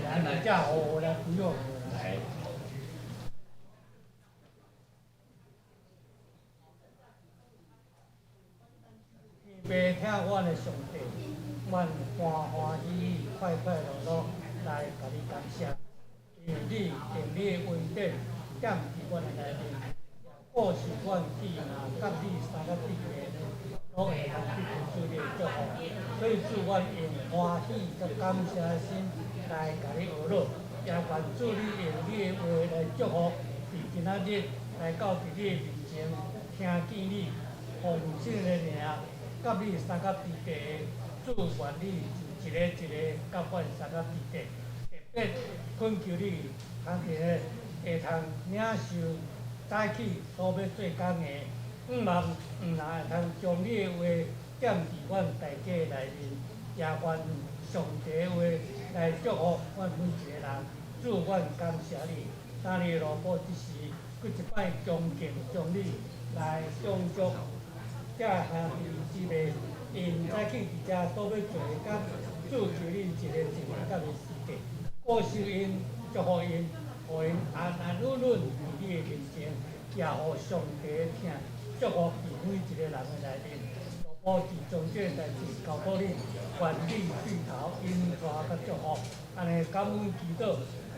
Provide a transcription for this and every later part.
來，遮好好來培養。來。父疼阮的上帝，阮歡歡喜喜、快快樂樂來共你感謝，因為你用你的恩典踮佇阮的內面，保守阮去若佮你相佮對面，攏會通得著主你的祝福。所以主，阮用歡喜佮感謝的心來共你呵咾，也願主你用你的話來祝福，佇今仔日來到佇你的面前，聽見你奉主的名。佮你相佮對地，主願你就一个一个佮阮相佮對地，特別懇求你通佇咧會通領受早起所欲做工的，向望毋若會通將你的話踮佇阮大家內面，也願上帝的話來祝福阮每一個人。主，阮感謝你，今日落晡這時，閣一擺恭敬將你來恭祝。這兄弟姊妹，𪜶早起佇遮所欲做的工，主求你一个一个佮伊施地，保守𪜶，祝福𪜶，予𪜶安安穩穩佇你的面前，也予上帝的疼祝福佇每一個人的內面。落晡佇將這個代誌交託你，願你對頭引帶佮祝福，按呢感恩祈禱，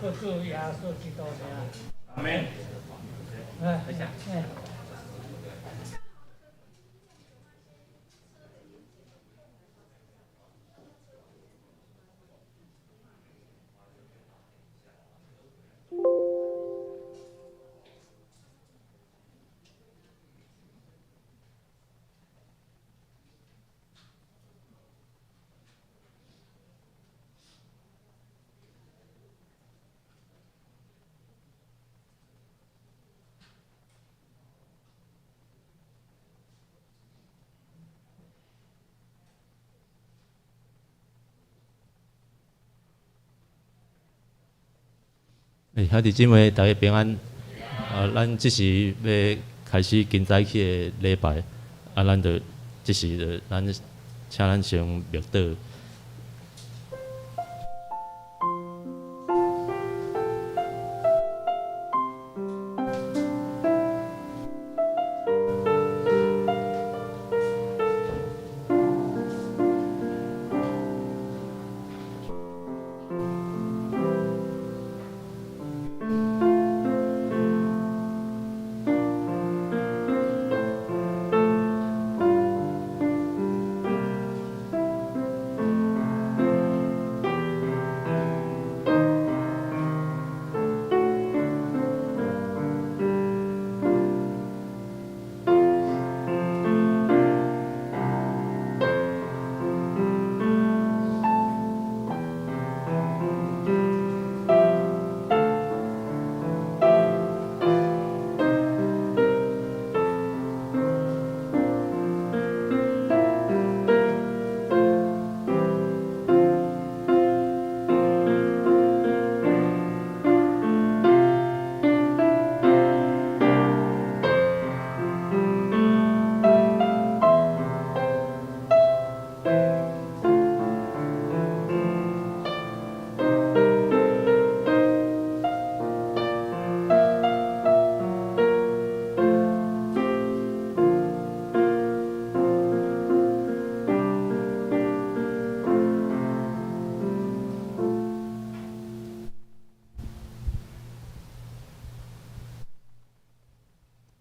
靠主耶穌基督名。阿門。哎，哎。欸，兄弟姊妹，大家平安。啊，咱這時欲開始今早起的禮拜，啊，咱就這時就咱請咱先默禱。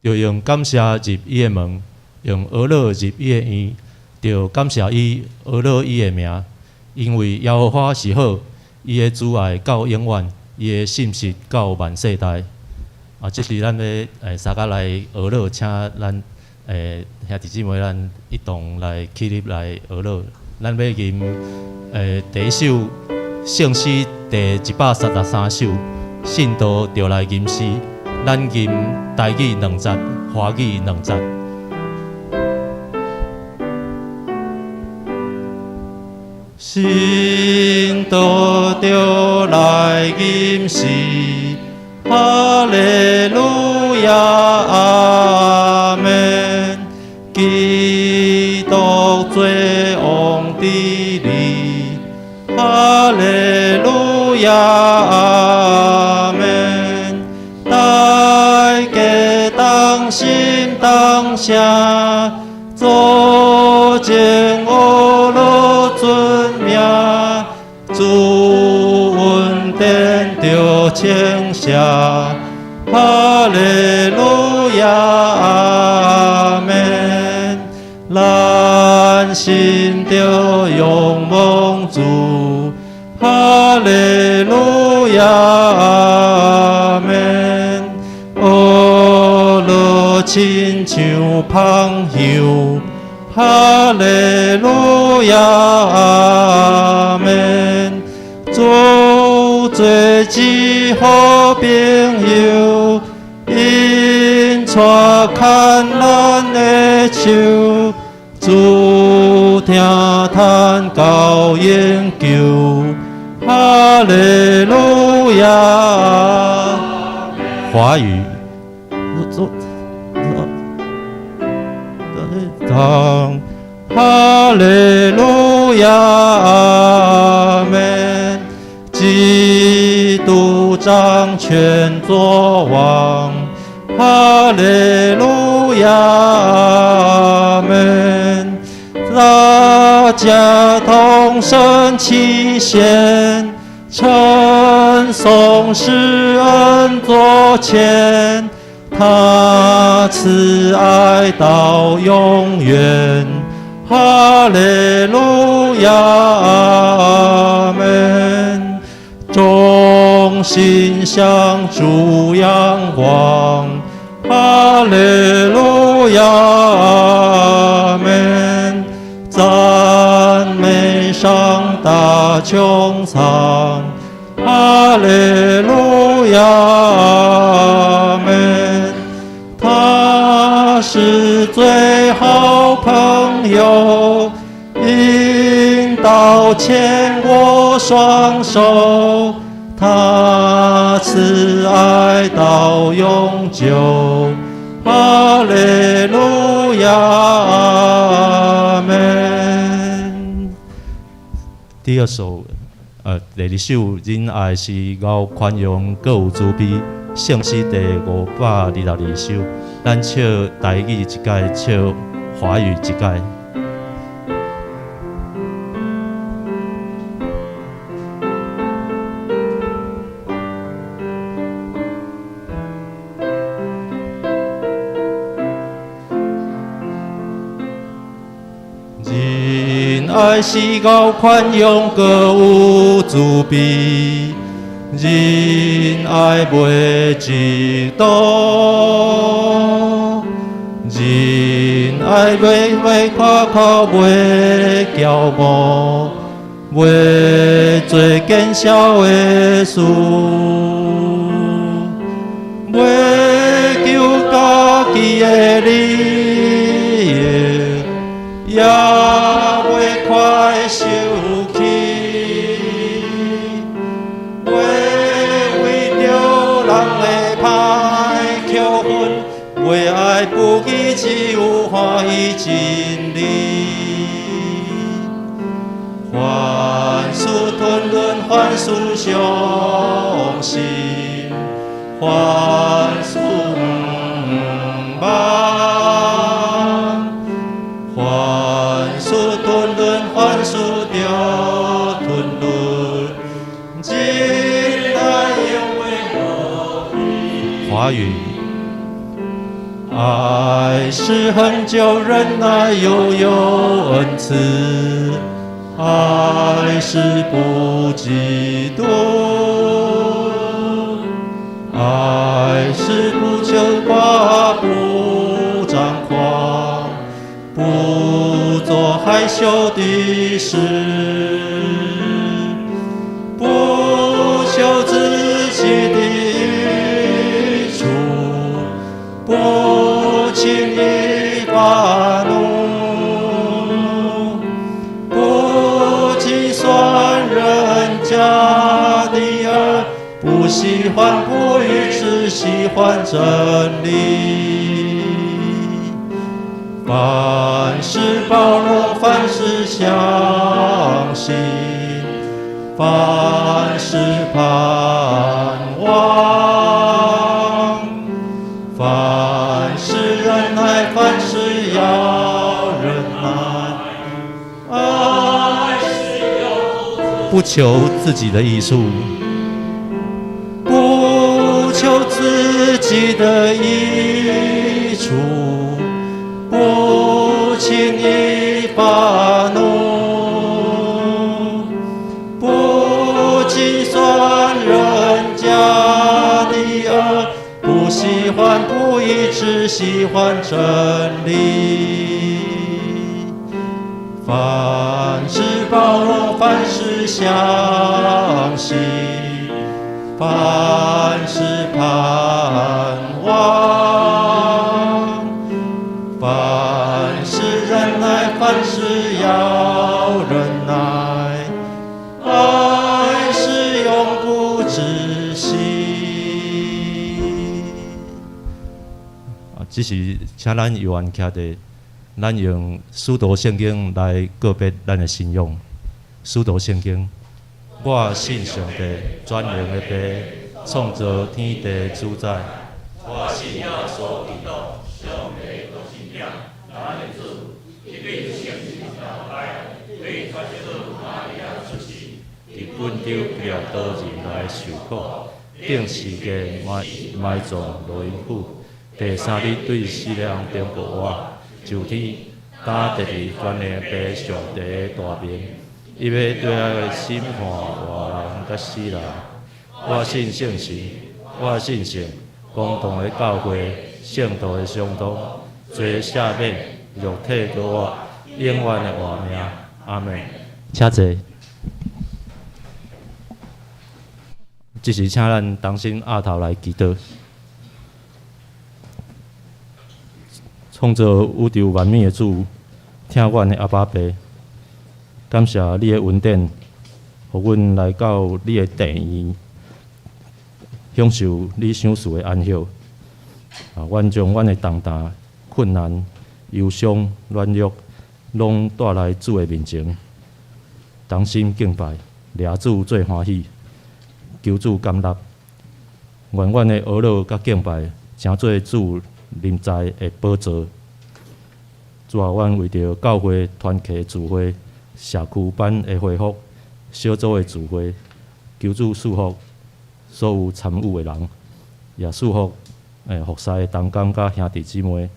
著用感謝入伊的門，用呵咾入伊的院，著感謝伊，呵咾伊的名，因為耶和華是好，伊的慈愛到永遠，伊的信實到萬世代。啊，這是咱欲相佮來呵咾，請咱兄弟姊妹咱一同來起立來呵咾。咱欲吟第一首聖詩第133首，信徒著來吟詩。咱吟台語兩節，華語兩節。信徒著來吟詩，哈利路亞，阿們。基督做王佇裡，哈利路亞，亞，阿們。大家同心同聲，做證呵咾尊名，主恩典著稱謝，哈利路亞，阿們。咱心著仰望主，哈利路亞，阿們。呵咾親像芳香，哈利路亞，阿們。主做至好朋友，𪜶帶牽咱的手，主疼咱到永久，哈利路亞。華語。當哈利路亞，阿們。基督掌權作王，哈利路亞，阿們。大家同聲齊獻，稱頌施恩座前，他慈愛到永遠，哈利路亞，阿們。眾心向主仰望，哈利路亞，阿們。讚美上達穹蒼，哈利路亞，阿們。他是最好朋友，引導牽我雙手，他慈愛到永久，哈利路亞，阿們。第二首，第二首，仁愛是𠢕寬容，閣有慈悲，聖詩第522首。咱唱台語一擺，唱華語一擺。仁愛是𠢕寬容，閣有慈悲，仁愛袂嫉妒，仁愛袂誇口，袂驕傲，袂做見笑的事，袂求家己的利益，也袂快受氣，袂為著人的歹扣分，袂愛不義，只有歡喜真理。凡事吞忍，凡事相信，凡事向望，凡事吞忍，凡事著吞忍，仁愛永袂落去。華語。愛是恆久忍耐，又有恩慈；愛是不嫉妒，愛是不求誇，不張狂，不做害羞的事，不求自己的益處，不輕易發怒，不計算人家的惡，不喜歡不義，只喜歡真理。凡事包容，凡事相信，凡凡事盼望，凡事忍耐，凡事要忍耐。愛是不求自己的益處，不求自己的益處，不輕易發怒，不計算人家的惡，不喜歡不義，只喜歡真理。凡事包容，凡事相信，凡事盼望，凡事忍耐，凡事要忍耐，愛是永不止息。啊，這是請咱有緣徛佇，咱用使徒聖經來告別咱的信仰。使徒聖經，我信上帝全能的父，創造天地主宰。我信耶穌基督，上帝獨生子，咱的主，伊對聖神來，對全世瑪利亞出世，佇本丟彼拉多人來受苦，釘十字架埋埋葬落陰府，第三日對死人中復活，上天，擔佇佇全能的父上帝的大爿，伊欲轉來審判活人佮死人。我信聖神，我信聖公同的教會，聖徒的相通，罪赦免，肉體復活，永遠的活命。阿們。請坐。這時請咱同心徼頭來祈禱。創造宇宙萬物的主，疼阮的阿爸父，感謝你的恩典，予阮來到你的殿院，享受你賞賜的安息。啊，阮將阮的重擔、困難、憂傷、軟弱，攏帶來主的面前，同心敬拜，掠主做歡喜，求主甘納。願阮的哀樂佮敬拜，成做主臨在的寶座。主啊，阮為著教會團契聚會、社區班的恢復、小組的聚會，求主賜福所有參與的人，也賜福服侍的同工佮兄弟姊妹，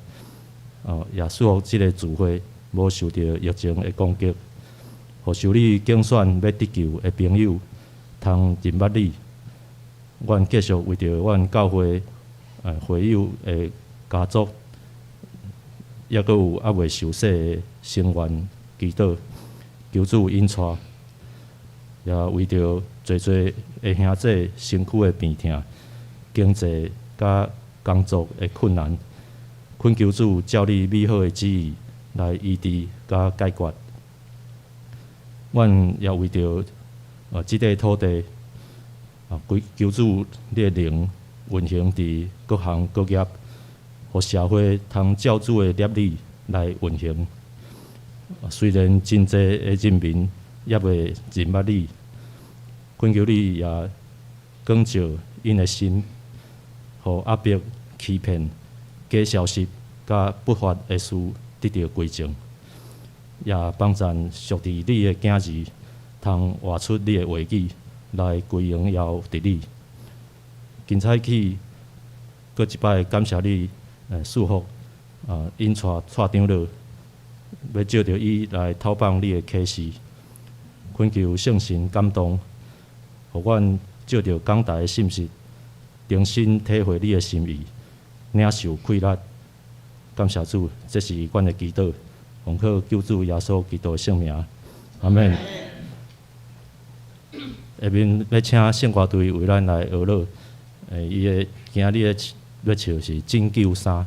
哦，也賜福這個聚會無受著疫情的攻擊，予受你揀選欲得救的朋友通認捌你。阮繼續為著阮教會會友的家族，抑閣有猶未受洗的成員祈禱，求主引帶，也為著濟濟的兄弟身軀的病痛、經濟佮工作的困難，懇求主照你美好的旨意來醫治佮解決。阮也為著這塊土地，啊，求主你的靈運行佇各行各業，予社會通照主的律例來運行。雖然真濟的人民猶未認捌你，懇求你也光照𪜶的心，予壓迫、欺騙、假消息佮不法的事得著歸正，也幫贊屬佇你的囝兒通活出你的話語來歸榮耀佇你。今早起，閣一擺感謝你，賜福啊，引帶蔡長老，欲藉著伊來透放你的啟示，懇求聖神感動，予阮藉著講台的信息，重新體會你的心意，領受氣力。感謝主，這是阮的祈禱，奉靠救主耶穌基督的聖名，阿們。下面欲請聖歌隊為咱來哀樂，伊的今日的欲唱是拯救三。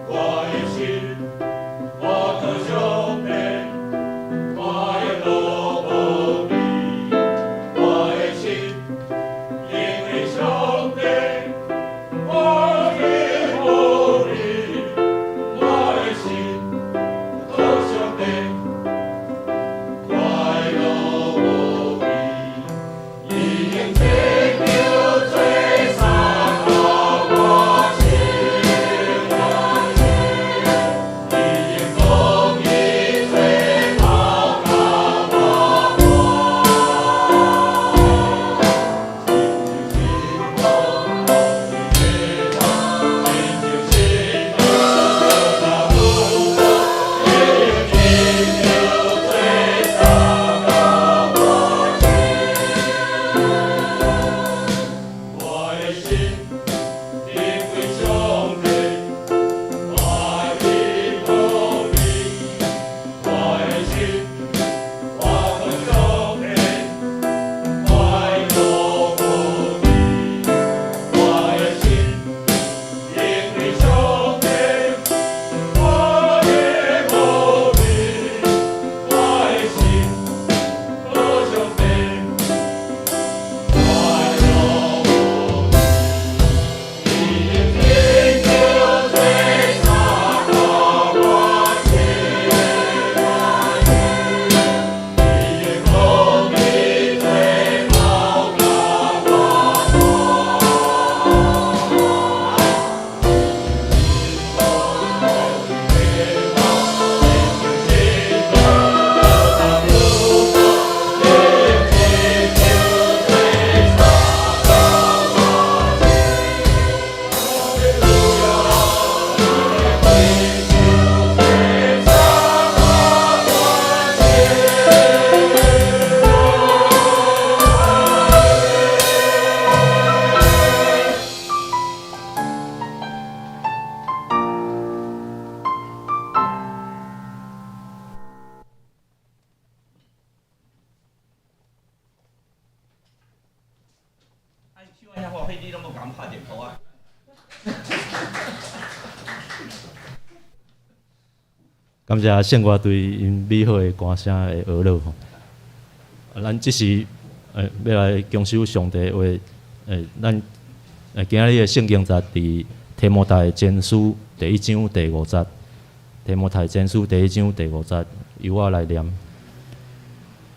我的心，我靠上帝。吼，彼你攏無共拍電報啊。感謝聖歌隊𪜶美好的歌聲的呵咾吼。啊，咱這時欲來享受上帝的話，咱今仔日的聖經節佇提摩太前書第一章第五節。提摩太前書第一章第五節，由我來念。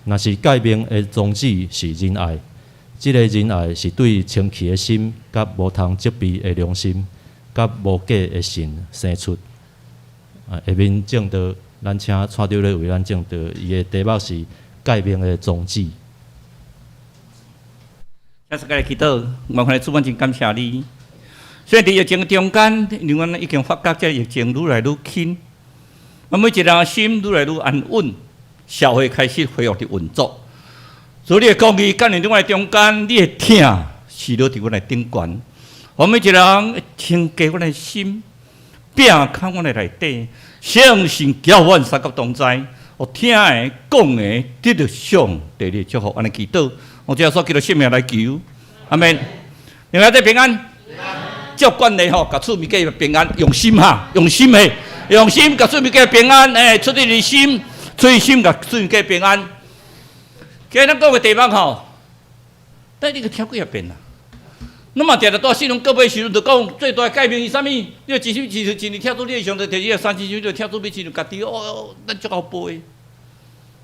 若是誡命的宗旨是仁愛，這个仁愛是對清氣的心、佮無通責備的良心、佮無假的信生出。啊，下面證道，咱請蔡長老為咱證道，伊的題目是誡命的宗旨。請大家來祈禱，萬全的主，阮真感謝你。雖然佇疫情中間，因為阮已經發覺這疫情愈來愈輕，阮每一個人的心愈來愈安穩，社會開始恢復佇運作。主你的公義降臨佇阮的中間，你的疼是落佇阮的頂懸。予每一個人清潔阮的心，摒空阮的內底，聖神澆阮三甲同在，予聽的、講的得著上帝的祝福，按呢祈禱，奉主耶穌基督聖名來求，阿們。另外，這平安，照慣例吼，共厝邊隔壁平安，用心哈，用心嘿，用心共厝邊隔壁平安，出自心，出自心共厝邊隔壁平安。今日咱講的題目吼，但你閣聽幾仔遍啦？咱嘛定定蹛新聞告尾時陣，就講最大的誡命是啥物？你一心一意盡力疼主你的上帝，第二三親像就疼主欲親像家己哦，咱足𠢕背。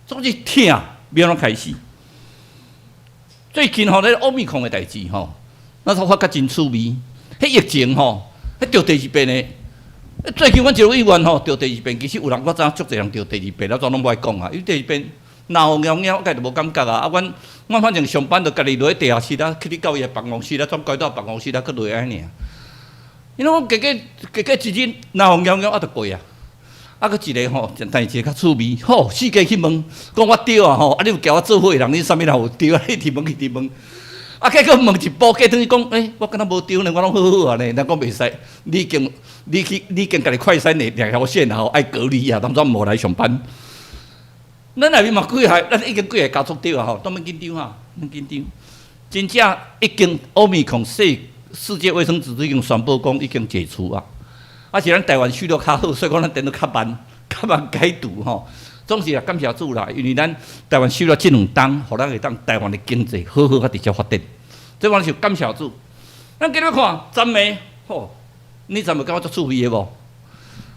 總之疼，欲按怎開始？最近吼，咧奧密克戎的代誌吼，咱才發覺真趣味。彼疫情吼，彼著第二遍的。最近阮一個委員吼，著第二遍，其實有人我知影足濟人著第二遍，咱怎攏無愛講啊？因為第二遍。若予貓貓，我家就無感覺啊！啊，阮阮反正上班就家己落去地下室啊，去你到伊的辦公室啊，轉街到辦公室啊，閣落來爾。因為我加加加加一日，若予貓貓啊，就過啊。啊，閣一個吼，但是一個較趣味，吼，四界去問，講我著啊吼，啊，你有交我做伙的人，你啥物人有著啊？一直問，一直問。啊，結果問一步，過轉去講，欸，我敢若無著呢，我攏好好啊呢。人講袂使，你已經你去你已經家己快篩兩條線啊吼，愛隔離啊，當作無來上班。咱內面嘛幾個，咱已經幾個家族著啊吼，都免緊張哈，免緊張。真正已經奧密克戎世世界衛生組織已經宣布講已經解除啊。啊是咱台灣守得較好，所以講咱電腦較慢，較慢解除吼。總是也感謝主啦，因為咱台灣守了這兩冬，予咱會當台灣的經濟好好較直接發展。這阮是感謝主。咱今日看昨暝吼，你昨暝感覺足趣味的無？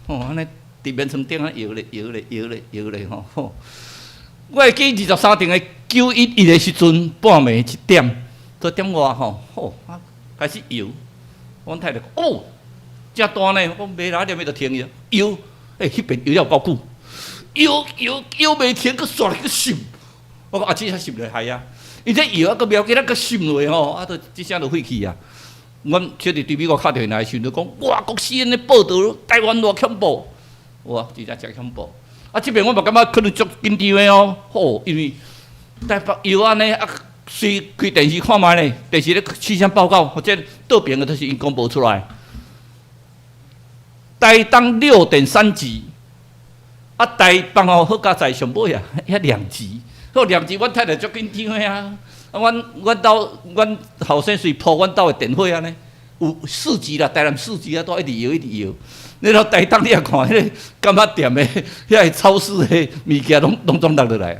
吼，按呢佇眠床頂啊搖咧搖咧搖咧搖咧吼。吼我會記23頂的9/11的時陣，半暝一點，多點外吼，吼啊開始搖。阮太太講哦，遮大呢，我講袂啦，一點鐘就停去搖，欸，彼邊搖了有夠久，搖搖搖袂停，閣煞來閣爍。我講啊，這聲爍落害啊，伊這搖啊，閣袂要緊，啊閣爍落吼，啊，就這聲就廢去啊。阮小弟對美國敲電話來的時陣，就講哇，國 CNN 報導台灣偌恐怖，哇，真正誠恐怖。啊，這邊我嘛感覺可能足緊張的哦，吼，因為台北搖按呢，啊，隨開電視看覓咧，電視咧氣象報告或者倒爿的都是𪜶公布出來。台東6.3級，啊，台北吼好佳哉上尾啊，遐2級，好兩級，阮太太足緊張的啊。啊，阮阮兜阮後生隨鋪阮兜的電火按呢，有4級啦，台南四級啊，都一直搖一直搖。你到台東你也看，彼个柑仔店的遐个超市的物件攏攏總落落來啊！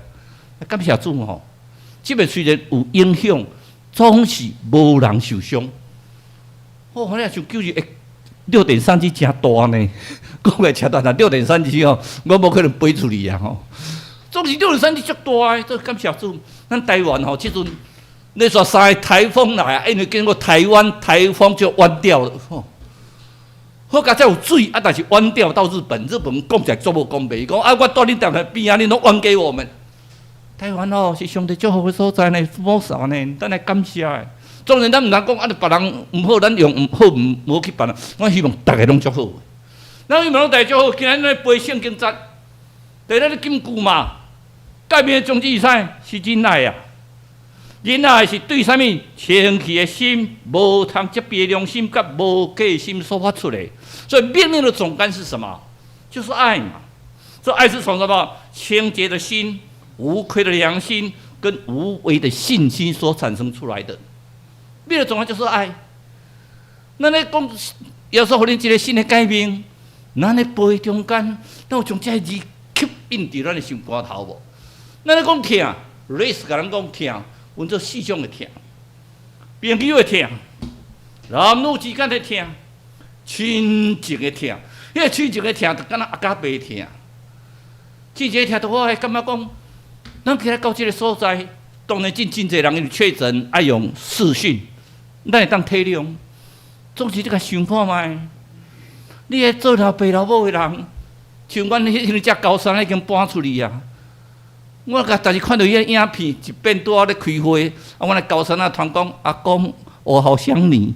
感謝主吼，這邊雖然有影響，總是無人受傷。哦，反正像九日6.3級誠大呢，講來誠大，但6.3級吼，我無可能飛出去啊吼。總是6.3級足大的，這感謝主。咱台灣吼，這陣連續三个颱風來啊，因為經過台灣颱風就彎掉了吼。好佳哉有水啊，但是彎掉到日本，日本講起來足無公平，伊講啊，我蹛恁台灣邊仔，恁攏彎給我們。台灣哦，是上帝祝福的所在呢，福啥呢？咱來感謝的。當然，咱毋通講啊，別人毋好，咱用毋好毋無去別人。我希望逐个攏足好。咱希望攏逐个足好，今日咱背聖經節，第一個金句嘛，誡命的宗旨是啥？是仁愛啊！仁愛是對啥物清氣的心、無通責備的良心、佮無假心所發出的。所以命令的總綱是什麼？就是愛嘛。這愛是從什麼？清潔的心、無虧的良心跟無偽的信心所產生出來的。美的重要就是愛。咱咧講耶穌予恁一个新的誡命，咱咧陪中間，咱有將這个字刻印佇咱的心肝頭無？咱咧講疼，Grace共咱講疼，分做四種的疼：朋友的疼、男女之間的疼、親情的疼。彼个親情的疼，就敢若阿加伯疼。親情的疼，就我會感覺講，咱起來到這个所在，當然真真濟人因為確診愛用視訊，咱會當體諒。總是你共想看覓，你彼做老爸老母的人，像阮彼只高山已經搬出去啊。我共但是看著彼个影片，一遍拄仔咧開會，啊，阮的高山啊，團講阿公，我好想你。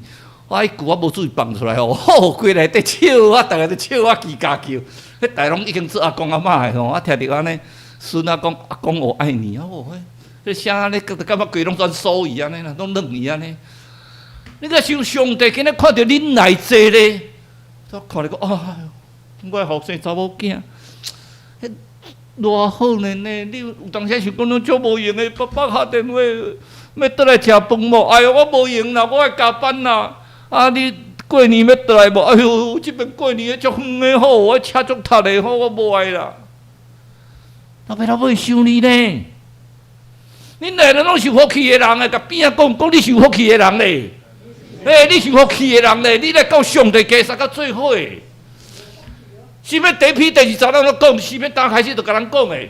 我彼句我無注意放出來哦，吼，規內底笑啊，逐个都笑啊，吱家叫。彼逐个攏已經做阿公阿嬤的吼，啊，聽著按呢，孫仔講阿公我愛你哦，彼聲按呢，感覺規攏全酥伊按呢啦，攏軟伊按呢。你閣想上帝今日看著恁來坐咧，我看著講，哎喲，我的後生查某囝，彼偌好呢呢？你有當時想講攏足無閒的，爸爸敲電話欲轉來食飯無？哎喲，我無閒啦，我愛加班啦。啊，你過年欲轉來無？哎喲，這邊過年足遠的吼，我車足窒的吼，我無愛啦。老爸老母會想你呢？恁兩个攏是有福氣的人啊！共邊仔講講你是有福氣的人咧。欸，你是有福氣的人咧！你來到上帝家相佮做伙。詩篇第一篇第二十咱攏講，詩篇剛開始就共人講的，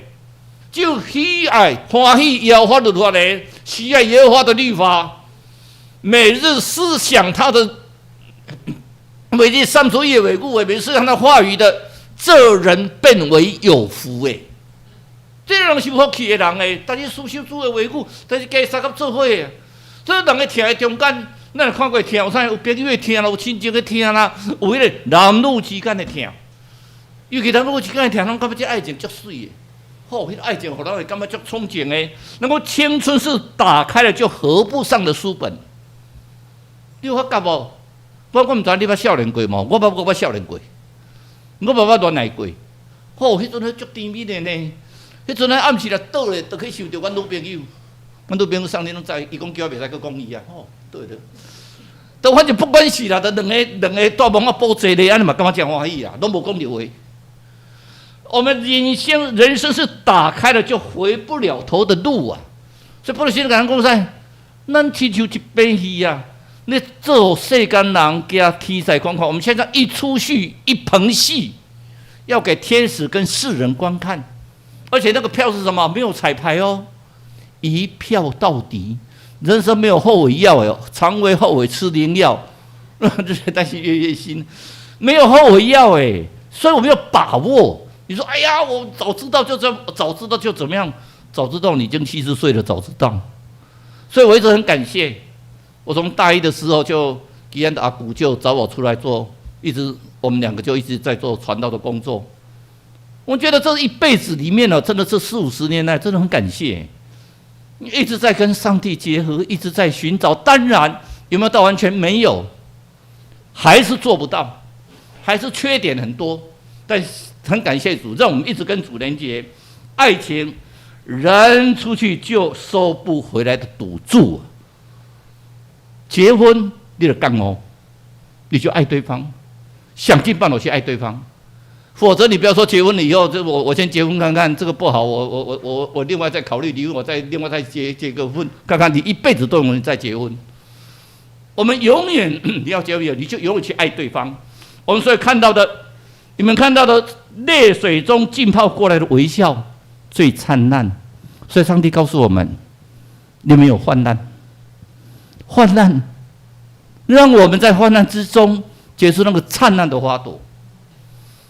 只有喜愛歡喜耶和華律法的，喜愛耶和華的律法，每日思想他的，每日三晝夜為故，每日思想他話語的，這人便為有福誒。這個人是有福氣的人誒，但是思想主的話語，但是家相佮做伙的，這人的疼的中間，咱看過疼有啥？有朋友的疼啦，有親情的疼啦，有彼个男女之間的疼。尤其男女之間的疼，攏感覺這愛情足媠的。吼，彼个愛情予人會感覺足憧憬的。那麼青春是打開了就合不上的書本。你有發覺無？我毋知你捌少年過無？我捌我捌少年過，我捌捌戀愛過。吼，彼陣彼足甜蜜的呢。彼陣咧暗時若倒咧，就去想著阮女朋友。阮女朋友送你攏知，伊講叫我袂使閣講伊啊。吼，對對。都反正不管是啦，都兩个兩个大網仔補坐咧，按呢嘛感覺誠歡喜啊，攏無講著話。我們人生是打開了就回不了頭的路啊！所以保祿神共咱講啥？咱親像一部戲啊，你做世間人行天使觀看。我們現在一齣戲一棚戲，要給天使跟世人觀看，而且那個票是什麼？沒有彩排哦，一票到底。人生沒有後悔藥哦，腸胃後悔吃靈藥，這些擔心月月新，沒有後悔藥哎，所以我們要把握。你說：“哎呀，我早知道就這，早知道就怎麼樣？早知道你已經70歲了，早知道。”所以我一直很感謝。我從大一的時候就，吉安的阿古就找我出來做，一直我們兩個就一直在做傳道的工作。我覺得這一輩子裡面呢，真的是四五十年來，真的很感謝，一直在跟上帝結合，一直在尋找。當然有沒有到完全沒有，還是做不到，還是缺點很多，但是很感謝主，讓我們一直跟主連接。愛情，扔出去就收不回來的賭注。結婚，你就講哦，你就愛對方，想盡辦法去愛對方，否則你不要說結婚了以後，這我先結婚看看，這個不好，我另外再考慮離婚，我再另外再結個婚，看看你一輩子都能再結婚。我們永遠你要結婚，你就永遠去愛對方。我們所以看到的，你們看到的淚水中浸泡過來的微笑最燦爛。所以上帝告訴我們：你們有患難，患難讓我們在患難之中結出那個燦爛的花朵。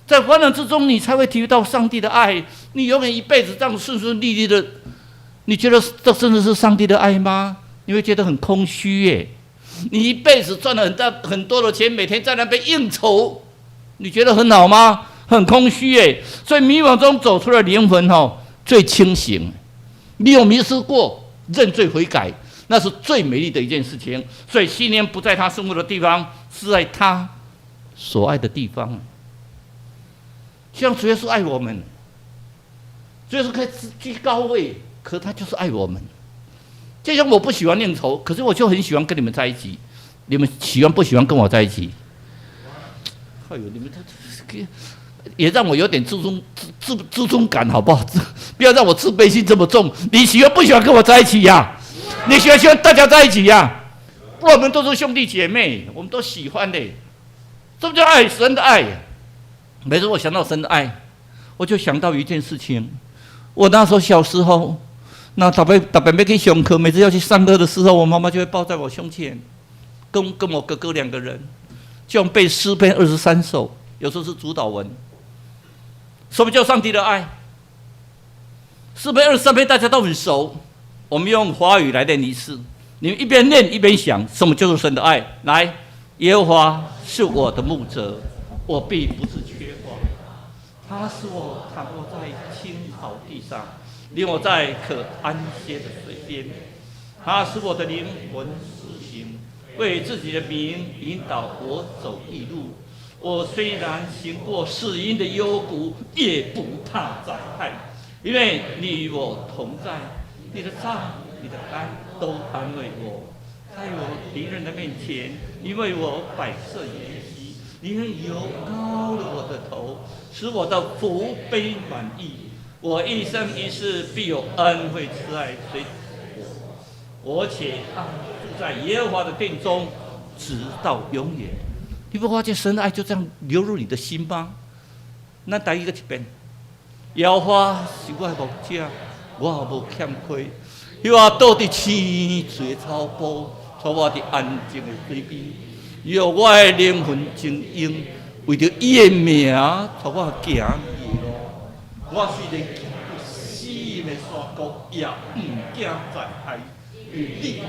在患難之中，你才會體會到上帝的愛。你永遠一輩子這樣順順利利的，你覺得這真的是上帝的愛嗎？你會覺得很空虛耶。你一輩子賺了很大很多的錢，每天在那邊應酬，你覺得很好嗎？很空虛耶。所以迷惘中走出來靈魂吼最清醒。你有迷失過，認罪悔改，那是最美麗的一件事情。所以信念不在他生活的地方，是在他所愛的地方。像主耶穌愛我們，主耶穌可以居高位，可他就是愛我們。就像我不喜歡應酬，可是我就很喜歡跟你們在一起。你們喜歡不喜歡跟我在一起？哎呦，你們這也讓我有點自尊感，好不好？不要讓我自卑心這麼重。你喜歡不喜歡跟我在一起呀？你喜歡喜歡大家在一起呀？我們都是兄弟姐妹，我們都喜歡的。這不叫愛？神的愛。每次我想到神的愛，我就想到一件事情。我那時候小時候，那特別特別欲去上課，每次要去上課的時候，我媽媽就會抱在我胸前，跟我哥哥兩個人，就背詩篇23首，有時候是主禱文。什麼叫上帝的愛？詩篇二十三篇大家都很熟，我們用華語來念一次，你們一邊念一邊想，什麼就是神的愛？來，耶和華是我的牧者，我必不致缺乏。他使我躺臥在青草地上，領我在可安歇的水邊。他使我的靈魂甦醒，為自己的名引導我走義路。我雖然行過死蔭的幽谷，也不怕災害，因為你與我同在。你的杖、你的竿都安慰我，在我敵人的面前，你為我擺設筵席，你用油膏了我的頭，使我的福杯滿溢。我一生一世必有恩惠慈愛隨我，我且當住在耶和華的殿中，直到永遠。你不發覺神的愛就這樣流入你的心嗎？咱台語閣一遍，耶和華是我的牧者，我無欠虧。予我倒佇青翠的草埔，帶我佇安靜的水邊。予我的靈魂晶瑩，為著伊的名，帶我行義路。我雖然經過死蔭的山谷，也毋驚災害，因為你佇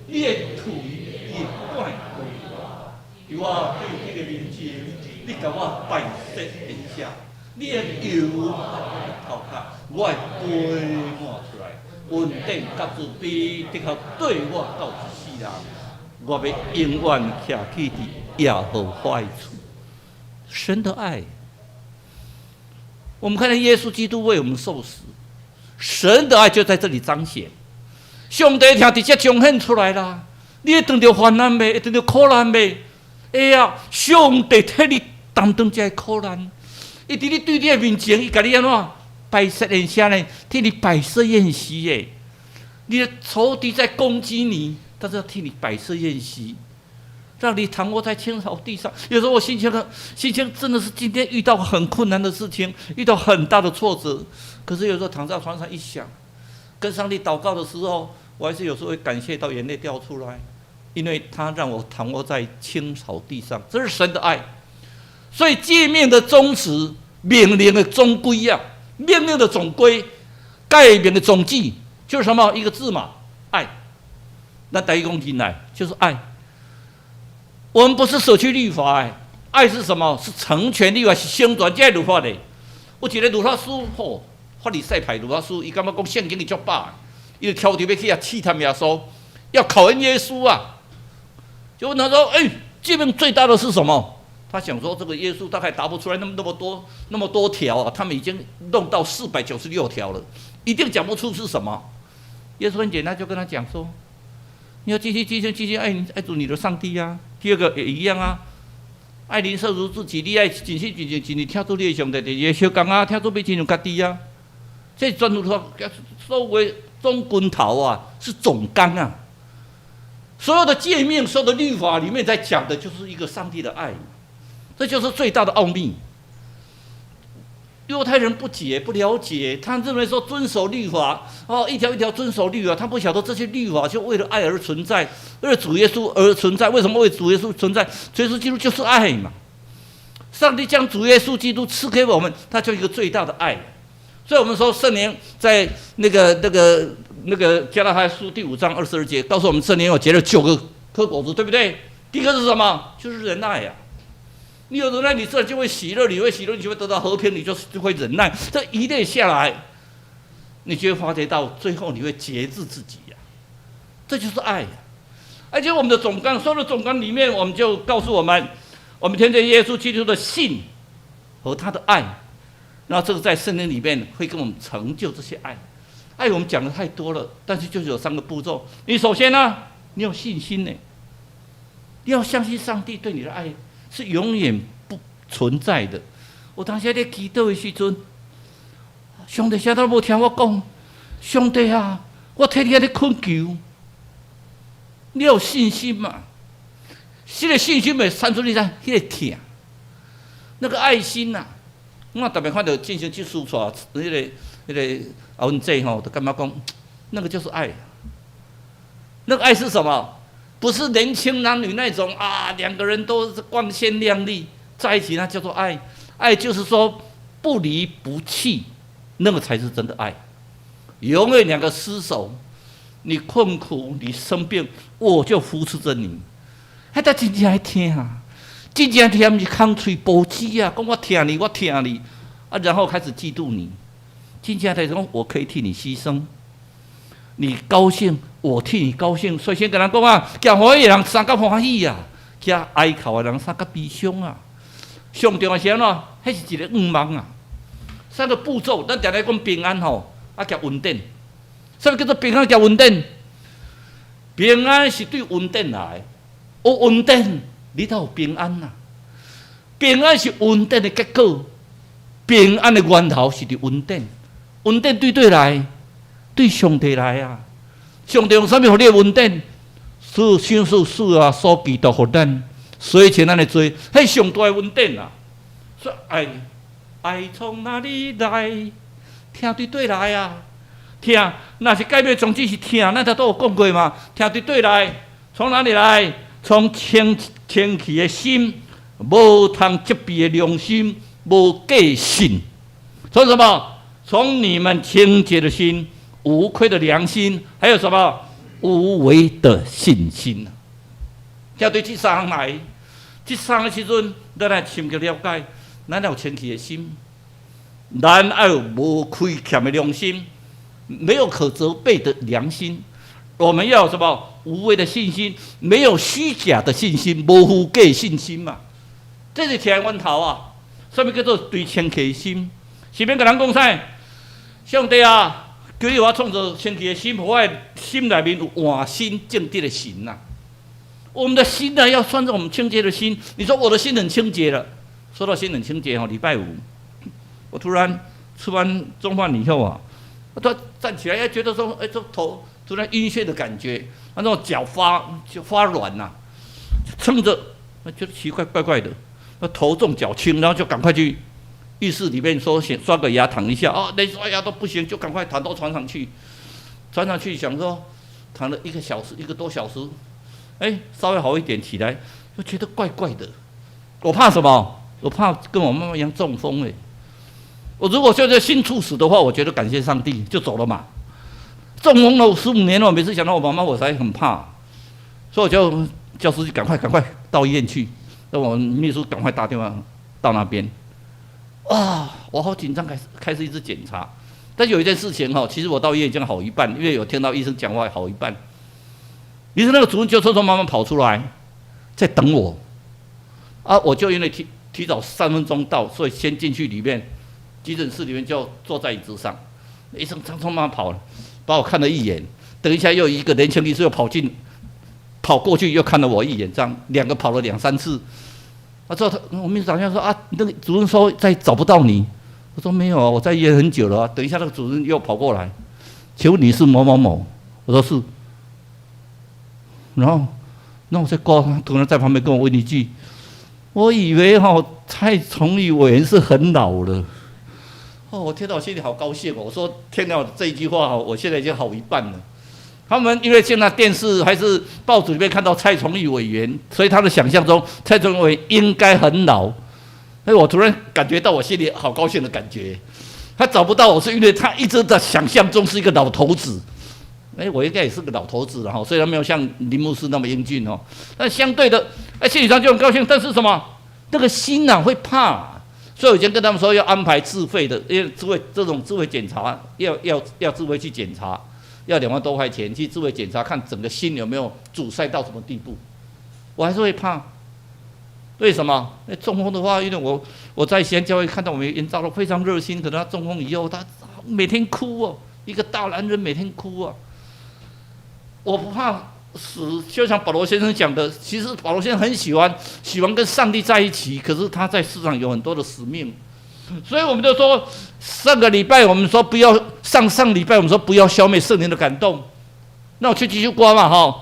你的槌，你的竿佇我對敵的面前，你共我擺設筵席，你的油膏我的頭殼，我的杯滿出來，恩典佮慈悲，的確綴我到一世人，我欲永遠徛起佇耶和華的厝。神的愛，我們看見耶穌基督為我們受死，神的愛就在這裡彰顯。上帝疼直接彰顯出來啦！你會當著患難未？會當著苦難未？會啊！上帝替你擔當這个苦難，伊佇你對你的面前，伊共你按怎擺設宴席呢？替你擺設宴席耶！你的仇敵在攻擊你，但是要替你擺設宴席，讓你躺臥在青草地上。有時候我心情真的是今天遇到很困難的事情，遇到很大的挫折，可是有時候躺在床上一想，跟上帝禱告的時候，我還是有時候會感謝到眼淚掉出來。因為他讓我躺臥在青草地上，這是神的愛。所以誡命的宗旨、命令的總規啊，命令的總規、誡命的總旨，就是什麼？一個字嘛，愛。那台語講進來就是愛。我們不是捨去律法，哎，愛是什麼？是成全律法，是成全這律法的。有一個律法師，吼，法利賽派律法師，伊感覺講聖經伊足飽，伊就挑著欲去啊試探耶穌，要考驗耶穌啊。就問他說：“哎，誡命最大的是什麼？”他想說：“這個耶穌大概答不出來那麼多那麼多條啊，他們已經弄到496條了，一定講不出是什麼。”耶穌很簡單，就跟他講說：“你要繼續繼續繼續愛愛主你的上帝啊。第二個也一樣啊，愛鄰舍如自己，你愛盡心盡性盡力疼主你的上帝。第二個相仝啊，疼主欲親像家己啊。這全部說所謂總棍頭啊，是總綱啊。”所有的誡命、所有的律法裡面，在講的就是一個上帝的愛，這就是最大的奧秘。猶太人不解、不了解，他認為說遵守律法，哦，一條一條遵守律法，他不曉得這些律法就為了愛而存在，為了主耶穌而存在。為什麼為主耶穌存在？主耶穌基督就是愛嘛。上帝將主耶穌基督賜給我們，他就一個最大的愛。所以，我們說聖靈在那個加拉太書第5章22節告訴我們，聖靈有結了九個顆果子，對不對？第一個是什麼？就是仁愛呀。你有忍耐，你自然就會喜樂，你會喜樂，你就會得到和平，你就會忍耐。這一列下來，你就會發覺到最後你會節制自己呀。這就是愛。而且我們的總綱，所有的總綱裡面，我們就告訴我們，我們聽見耶穌基督的信和他的愛，那這個在聖靈裡面會給我們成就這些愛。愛我們講的太多了，但是就是有三個步驟。你首先呢，你有信心呢，你要相信上帝對你的愛是永遠不存在的。我當時咧祈禱的時陣，上帝啥都無聽我講，上帝啊，我替你按呢懇求，你要有信心嘛？這個信心會產生你知，彼個疼，那個愛心吶。我特別看著進行這書出，彼個阿文姐吼，就感覺講，那個就是愛。那個愛是什麼？不是年輕男女那種啊，兩個人都是光鮮亮麗在一起，那叫做愛。愛就是說不離不棄，那個才是真的愛。永遠兩個廝守，你困苦，你生病，我就扶持着你。彼才真正愛疼啊！真正疼毋是空喙報紙啊，講我疼你，我疼你啊，然後開始嫉妒你。真正來講，我可以替你犧牲，你高興，我替你高興。所以先共人講啊，行歡喜的人相佮歡喜啊，行哀哭的人相佮悲傷啊。上重要是按怎？彼是一個願望啊。三個步驟，咱定定講平安吼，啊，夾恩典。啥物叫做平安夾恩典？平安是對恩典來，有恩典，你才有平安啊。平安是恩典的結果，平安的源頭是佇恩典。恩典對佗來？對上帝來啊！上帝用啥物予你的恩典？是賞賜賜耶穌基督予咱，洗清咱的罪，彼上大的恩典啊！所以愛愛從哪裡來？疼對佗來啊！疼，若是改變總之是疼，咱頭拄有講過嘛？疼對佗來？從哪裡來？從清清氣的心，無通責備的良心，無假信。從什麼？從你們清潔的心、無虧的良心，還有什麼無偽的信心。疼對這三項來，這三個時陣，咱來深刻了解，咱要有清氣的心，咱愛有無虧欠的良心，沒有可責備的良心。我們要有什麼無偽的信心，沒有虛假的信心，無虛假信心嘛。這是疼源頭啊！啥物叫做對清氣的心？是免共人講啥？上帝啊，求你予我創造清氣的心，予我的心內面有換新正直的神吶。我們的心呢，要算是我們清潔的心。你說我的心很清潔了，說到心很清潔吼，禮拜五我突然吃完中飯以後啊，我突然站起來，哎，覺得說，哎，這頭突然暈眩的感覺，那種腳就發軟吶，撐着，那覺得奇怪怪怪的，那頭重腳輕，然後就趕快去浴室裡面說先刷個牙躺一下，哦，連刷牙都不行，就趕快躺到床上去，床上去想說躺了一個小時，一個多小時，哎，稍微好一點起來，又覺得怪怪的。我怕什麼？我怕跟我媽媽一樣中風哎。我如果現在心猝死的話，我覺得感謝上帝就走了嘛。中風了15年了，每次想到我媽媽，我才很怕，所以我就叫司機趕快趕快到醫院去，讓我們秘書趕快打電話到那邊。啊，我好緊張，開始一直檢查。但有一件事情哈，其實我到醫院已經好一半，因為有聽到醫生講話好一半。於是那個主任就匆匆忙忙跑出來，在等我。啊，我就因為提早3分鐘到，所以先進去裡面急診室裡面就坐在椅子上。醫生匆匆忙忙跑了，把我看了一眼。等一下又一個年輕醫生又跑進，跑過去又看了我一眼，這樣兩個跑了兩三次。啊，之後他我秘書長說啊，那個主任說再找不到你。我說沒有啊，我在醫院很久了啊。等一下那個主任又跑過來，請問你是某某某？我說是。然後，那我在掛，他突然在旁邊跟我問一句，我以為哈蔡崇義委員是很老了。哦，我聽到我心裡好高興哦。我說聽到這一句話，我現在已經好一半了。他們因為現在電視還是報紙裡面看到蔡崇義委員，所以他的想象中蔡崇義委員應該很老。哎，我突然感覺到我心裡好高興的感覺。他找不到我是因為他一直在想象中是一個老頭子。哎，我應該也是個老頭子了哈，雖然沒有像林牧師那麼英俊哦，但相對的，哎，心理上就很高興。但是什麼？那個心啊會怕，所以我已經跟他們說要安排自費的，因為自費這種自費檢查要自費去檢查，要2萬多塊錢去自費檢查，看整個心有沒有阻塞到什麼地步。我還是會怕，為什麼？那中風的話，因為我在西安教會看到我們研召都非常熱心，可能他中風以後，他每天哭哦，一個大男人每天哭啊。我不怕死，就像保羅先生講的，其實保羅先生很喜歡喜歡跟上帝在一起，可是他在世上有很多的使命，所以我們就說，上個禮拜我們說不要，上上禮拜我們說不要消滅聖靈的感動，那我去繼續歌嘛哈。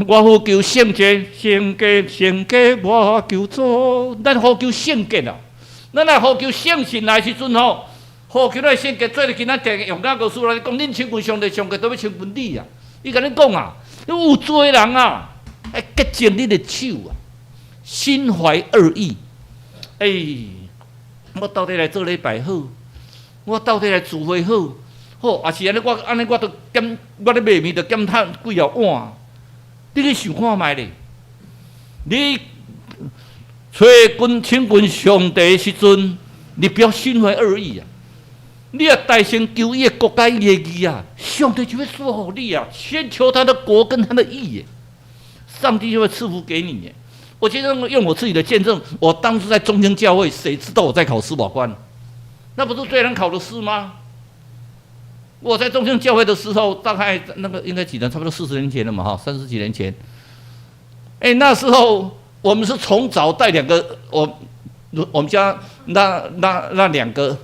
我呼求聖潔，聖潔，聖潔，我求主，咱呼求聖潔啊！咱若呼求聖神來時陣吼，呼求咱聖潔，做咧今仔定用那個書來講，恁親近上帝，上帝都欲親近你啊！伊共恁講啊，你有罪人啊，愛潔淨你的手啊，心懷惡意。欸，我到底來做禮拜好？我到底來聚會好？好，抑是按呢我按呢我都減，我咧賣麵就減趁幾仔碗。你去想看覓咧？你揣近親近上帝的時陣，你不要心懷惡意啊！你若代先求伊的國佮伊的義啊，上帝就會賜予你啊！先求他的國跟他的義，上帝就會賜福給你。我覺得用我自己的見證，我當初在中興教會，誰知道我在考司法官？那不是最難考的試嗎？我在中興教會的時候，大概那個應該幾年，差不多40年前了嘛，哈，30幾年前。哎，那時候我們是從早帶兩個，我們家那兩個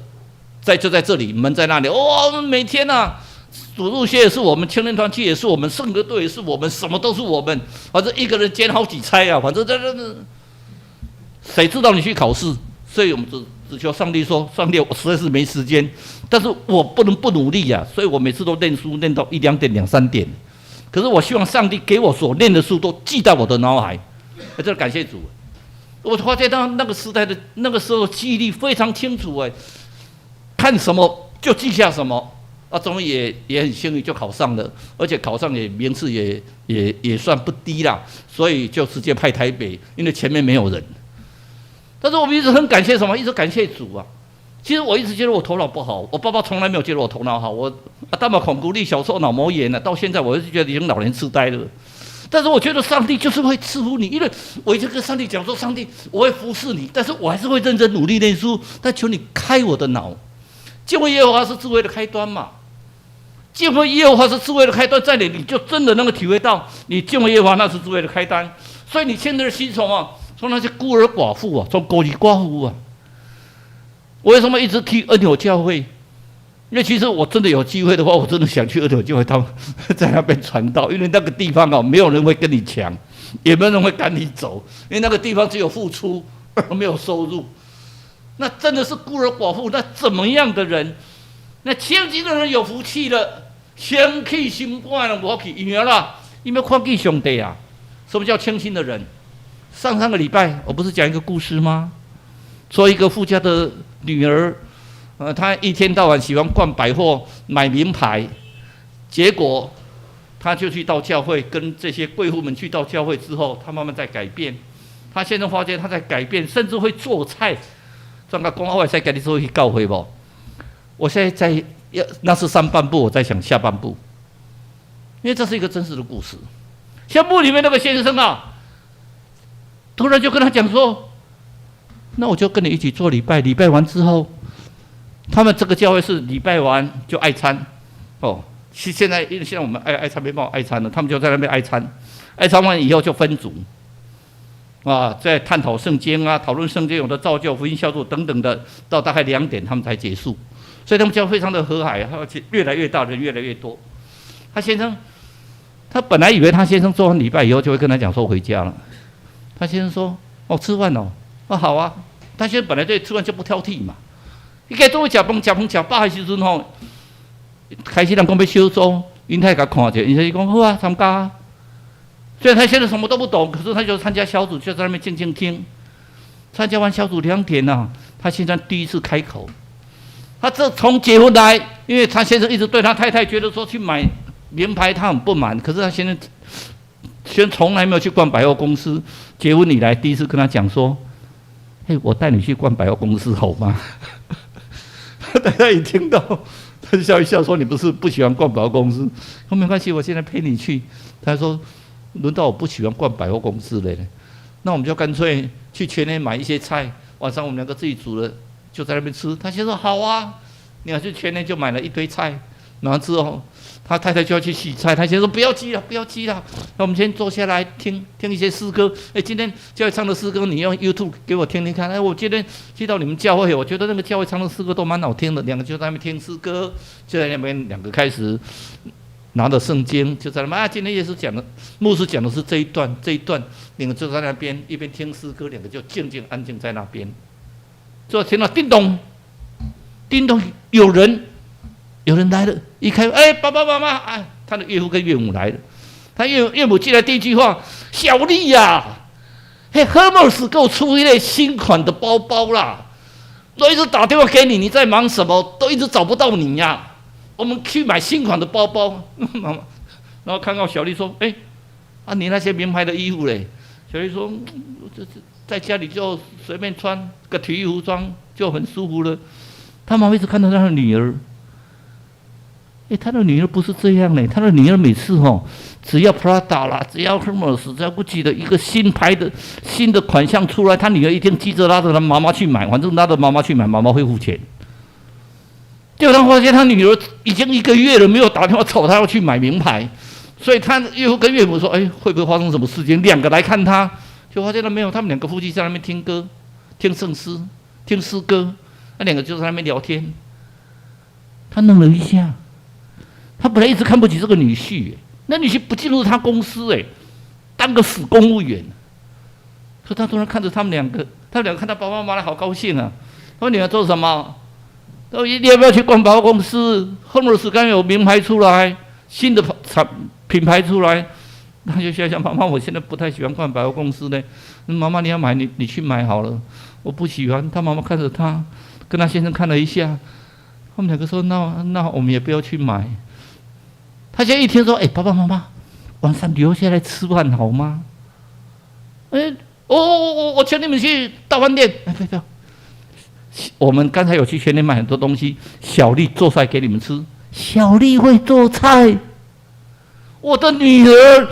在就在這裡，門在那裡。哇，每天啊，主日學也是我們，青年團契也是我們，聖歌隊也是我們，什麼都是我們，反正一個人兼好幾差啊，反正這，誰知道你去考試？所以我們只求上帝說：“上帝，我實在是沒時間，但是我不能不努力呀。”所以我每次都念書念到一兩點、兩三點。可是我希望上帝給我所念的書都記在我的腦海。這感謝主。我發覺到那個時代的那個時候記憶力非常清楚哎，看什麼就記下什麼。啊，終於也很幸運就考上了，而且考上也名次也算不低啦，所以就直接派台北，因為前面沒有人。但是我們一直很感謝什麼？一直感謝主啊！其實我一直覺得我頭腦不好，我爸爸從來沒有覺得我頭腦好。我啊，大腦孔骨力小時候腦膜炎了，到現在我是覺得已經老年痴呆了。但是我覺得上帝就是會賜福你，因為我一直跟上帝講說：上帝，我會服侍你，但是我還是會認真努力念書。但求你開我的腦。敬畏耶和華是智慧的開端嘛？敬畏耶和華是智慧的開端，在你你就真的能夠體會到，你敬畏耶和華那是智慧的開端。所以你現在的心從啊，從那些孤兒寡婦啊，從孤兒寡婦啊，我為什麼一直提恩友教會？因為其實我真的有機會的話，我真的想去恩友教會，他們在那邊傳道，因為那個地方啊，沒有人會跟你搶，也沒有人會趕你走，因為那個地方只有付出而沒有收入。那真的是孤兒寡婦，那怎麼樣的人？那清心的人有福氣了，清氣心肝的無福氣，因為啦，因為看見上帝啊。什麼叫清心的人？上上個禮拜我不是講一個故事嗎？說一個富家的女兒，她一天到晚喜歡逛百貨買名牌，結果她就去到教會，跟這些貴婦們去到教會之後，她慢慢在改變。她現在發現她在改變，甚至會做菜。怎個講我會使共你做去教會無？我現在在要那是上半部，我在想下半部，因為這是一個真實的故事。像墓裡面那個先生啊，突然就跟他講說：“那我就跟你一起做禮拜，禮拜完之後，他們這個教會是禮拜完就愛餐，哦，現在因為現在我們愛餐沒辦法愛餐了，他們就在那邊愛餐，愛餐完以後就分組，啊，在探討聖經啊，討論聖經有的造就福音小組等等的，到大概2點他們才結束，所以他們教會非常的和藹，而且越來越大，人越來越多。他先生，他本來以為他先生做完禮拜以後就會跟他講說回家了。他先生說：“哦，吃飯哦，哦好啊。”他先生本來對吃飯就不挑剔嘛。伊計做伙食飯，食飯食飽的時陣吼，開始人講欲小組，𪜶太共看著，𪜶就講好啊，參加。雖然他現在什麼都不懂，可是他就參加小組，就在那邊靜靜聽。參加完小組2點啊，他現在第一次開口。他這從結婚來，因為他先生一直對他太太覺得說去買名牌，他很不滿。可是他現在先從來沒有去逛百貨公司。結婚以來第一次跟他講說：“嘿，我帶你去逛百貨公司好嗎？”他太太一聽到，他就笑一笑說：“你不是不喜歡逛百貨公司？”說沒關係，我現在陪你去。他說：“輪到我不喜歡逛百貨公司了，那我們就乾脆去全聯買一些菜，晚上我們兩個自己煮了，就在那邊吃。”他先說：“好啊。”你看去全聯就買了一堆菜，然後之後，他太太就要去洗菜，他先說不要急了，不要急了，那我們先坐下來聽聽一些詩歌。哎，今天教會唱的詩歌，你用 YouTube 給我聽聽看。哎，我今天去到你們教會，我覺得那個教會唱的詩歌都蠻好聽的。兩個就在那邊聽詩歌，就在那邊兩個開始拿着聖經，就在那邊啊。今天耶穌講的，牧師講的是這一段，這一段，兩個就在那邊一邊聽詩歌，兩個就靜靜安靜在那邊。就聽到叮咚，叮咚，有人。有人來了，一開，哎，爸爸媽媽，哎，他的岳父跟岳母來了。他岳母進來第一句話：“小麗呀，啊，嘿，Hermes 給我出一類新款的包包啦！都一直打電話給你，你在忙什麼？都一直找不到你呀，啊。我們去買新款的包包。”媽媽，然後看到小麗說：“哎，啊，你那些名牌的衣服嘞？”小麗說：“這這在家裡就隨便穿個體育服裝就很舒服了。”他媽媽一直看到他的女兒。欸，他的女兒不是這樣呢。他的女兒每次吼，只要 Prada 啦，只要 Hermes，只要 Gucci 的一個新牌的新的款項出來，他女兒一定急着拉着他媽媽去買。反正拉着媽媽去買，媽媽會付錢。結果他發現他女兒已經一個月了，沒有打電話吵他要去買名牌，所以他岳父跟岳母說：“哎，會不會發生什麼事情？”兩個來看他，就發現了沒有，他們兩個夫妻在那邊聽歌、聽聖詩、聽詩歌，那兩個就在那邊聊天。他愣了一下。他本來一直看不起這個女婿，那女婿不進入他公司，哎，當個死公務員。可他突然看着他們兩個，他們兩個看到爸爸媽媽好高興啊。他說：“你要做什麼？”他說：“你要不要去逛百貨公司？赫爾斯剛有名牌出來，新的產品牌出來。”他就笑笑：“媽媽，我現在不太喜歡逛百貨公司呢。媽媽，你要買，你去買好了，我不喜歡。”他媽媽看着他，跟他先生看了一下，他們兩個說：“那我們也不要去買。”他現在一聽說：“哎，爸爸媽媽，晚上留下來吃飯好嗎？”哎，我請你們去大飯店。哎，不要，我們剛才有去全聯買很多東西，小麗做菜給你們吃。小麗會做菜。我的女兒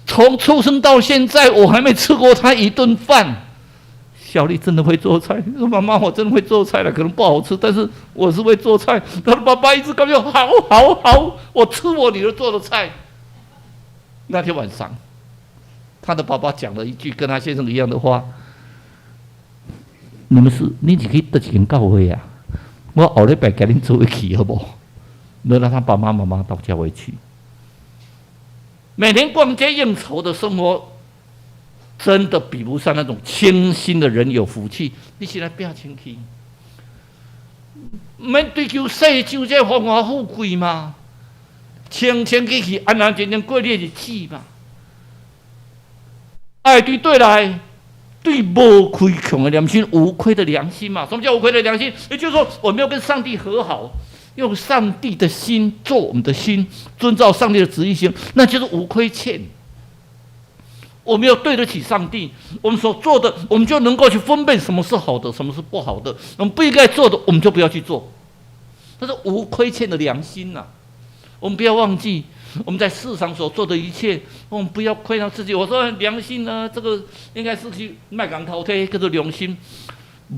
從出生到現在，我還沒吃過她一頓飯。小麗真的會做菜，說媽媽，我真的會做菜了，可能不好吃，但是我是會做菜。他的爸爸一直感覺好好好，我吃我女兒做的菜。那天晚上，他的爸爸講了一句跟他先生一樣的話：“你們是你是去佗一間教會啊？我後禮拜共恁做伙去好無？那讓他爸爸媽媽到教會去。每天逛街應酬的生活，真的比不上那種清心的人有福氣。你是來拼清氣，免追求世上這榮華富貴嘛？清清氣氣、安安靜靜過你的日子嘛。愛對對來，對無虧欠的良心、無虧的良心嘛。什麼叫無虧的良心？也就是說，我們要跟上帝和好，用上帝的心做我們的心，遵照上帝的旨意行，那就是無虧欠。我們要對得起上帝，我們所做的，我們就能夠去分辨什麼是好的，什麼是不好的。我們不應該做的，我們就不要去做。這是無虧欠的良心吶，啊。我們不要忘記，我們在世上所做的一切，我們不要虧到自己。我說良心呢，這個應該是去莫共偷提，叫做良心。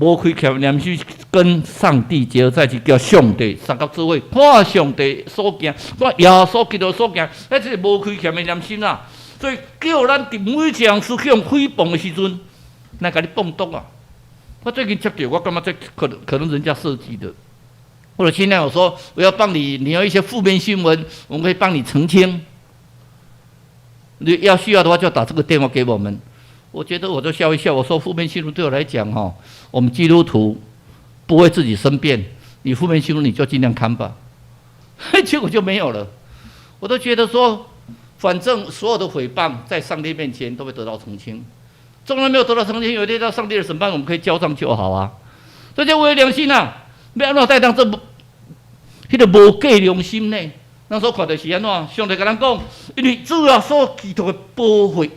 無虧欠良心，跟上帝結合在一起，叫上帝相佮做伙，看上帝所行，看耶穌基督所行，彼是無虧欠的良心啊。所以叫咱佇每一項事去予誹謗的時陣，來共你放毒啊！我最近接著，我感覺這可能人家設計的，或者現在我說我要幫你，你要一些負面新聞，我們可以幫你澄清。你要需要的話，就打這個電話給我們。我覺得我就笑一笑，我說負面新聞對我來講，哈，我們基督徒不會自己申辯，你負面新聞你就盡量看吧，結果就沒有了。我都覺得說，反正所有的誹謗在上帝面前都會得到澄清，縱然沒有得到澄清，有一天到上帝的審判，我們可以交賬就好啊。這叫無良心啊！欲按怎代當這彼個無價良心呢？咱所看著是按怎？上帝共咱講，因為主耶穌基督的寶血，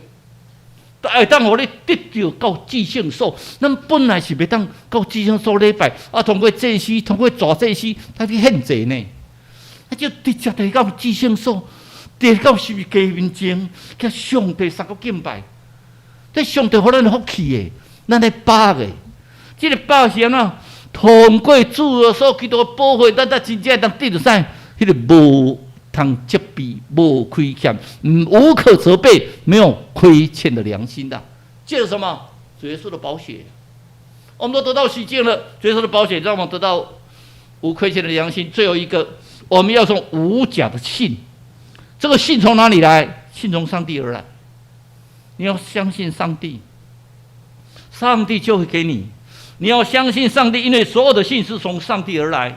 會當予你得著到至聖所。咱本來是袂當到至聖所禮拜，啊，通過祭司，通過大祭司，他去獻祭呢。啊，就直接佇到至聖所，佇到十字架面前，共上帝相佮敬拜。這上帝予咱福氣的，咱咧把的，這個把是按怎？通過主耶穌基督的寶血，咱才真正會當得著啥？彼个無通責備、無虧欠、無可責備、沒有虧欠的良心的。這是什麼？主耶穌的寶血，我們都得到洗淨了。主耶穌的寶血讓我們得到無虧欠的良心。最後一個，我們要從無假的信。這個信從哪裡來？信從上帝而來。你要相信上帝，上帝就會給你。你要相信上帝，因為所有的信是從上帝而來。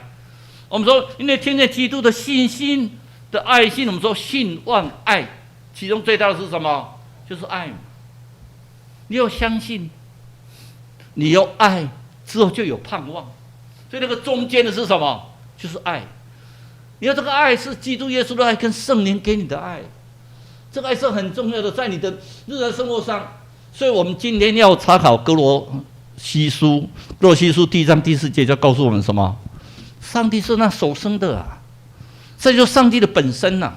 我們說，因為聽見基督的信心的愛心，我們說信望愛，其中最大的是什麼？就是愛。你要相信，你要愛之後就有盼望。所以那個中間的是什麼？就是愛。你要這個愛是基督耶穌的愛，跟聖靈給你的愛，這個愛是很重要的，在你的日常生活上。所以我們今天要查考歌羅西書，歌羅西書第一章第四節就告訴我們什麼？上帝是那首生的啊，這就是上帝的本身吶。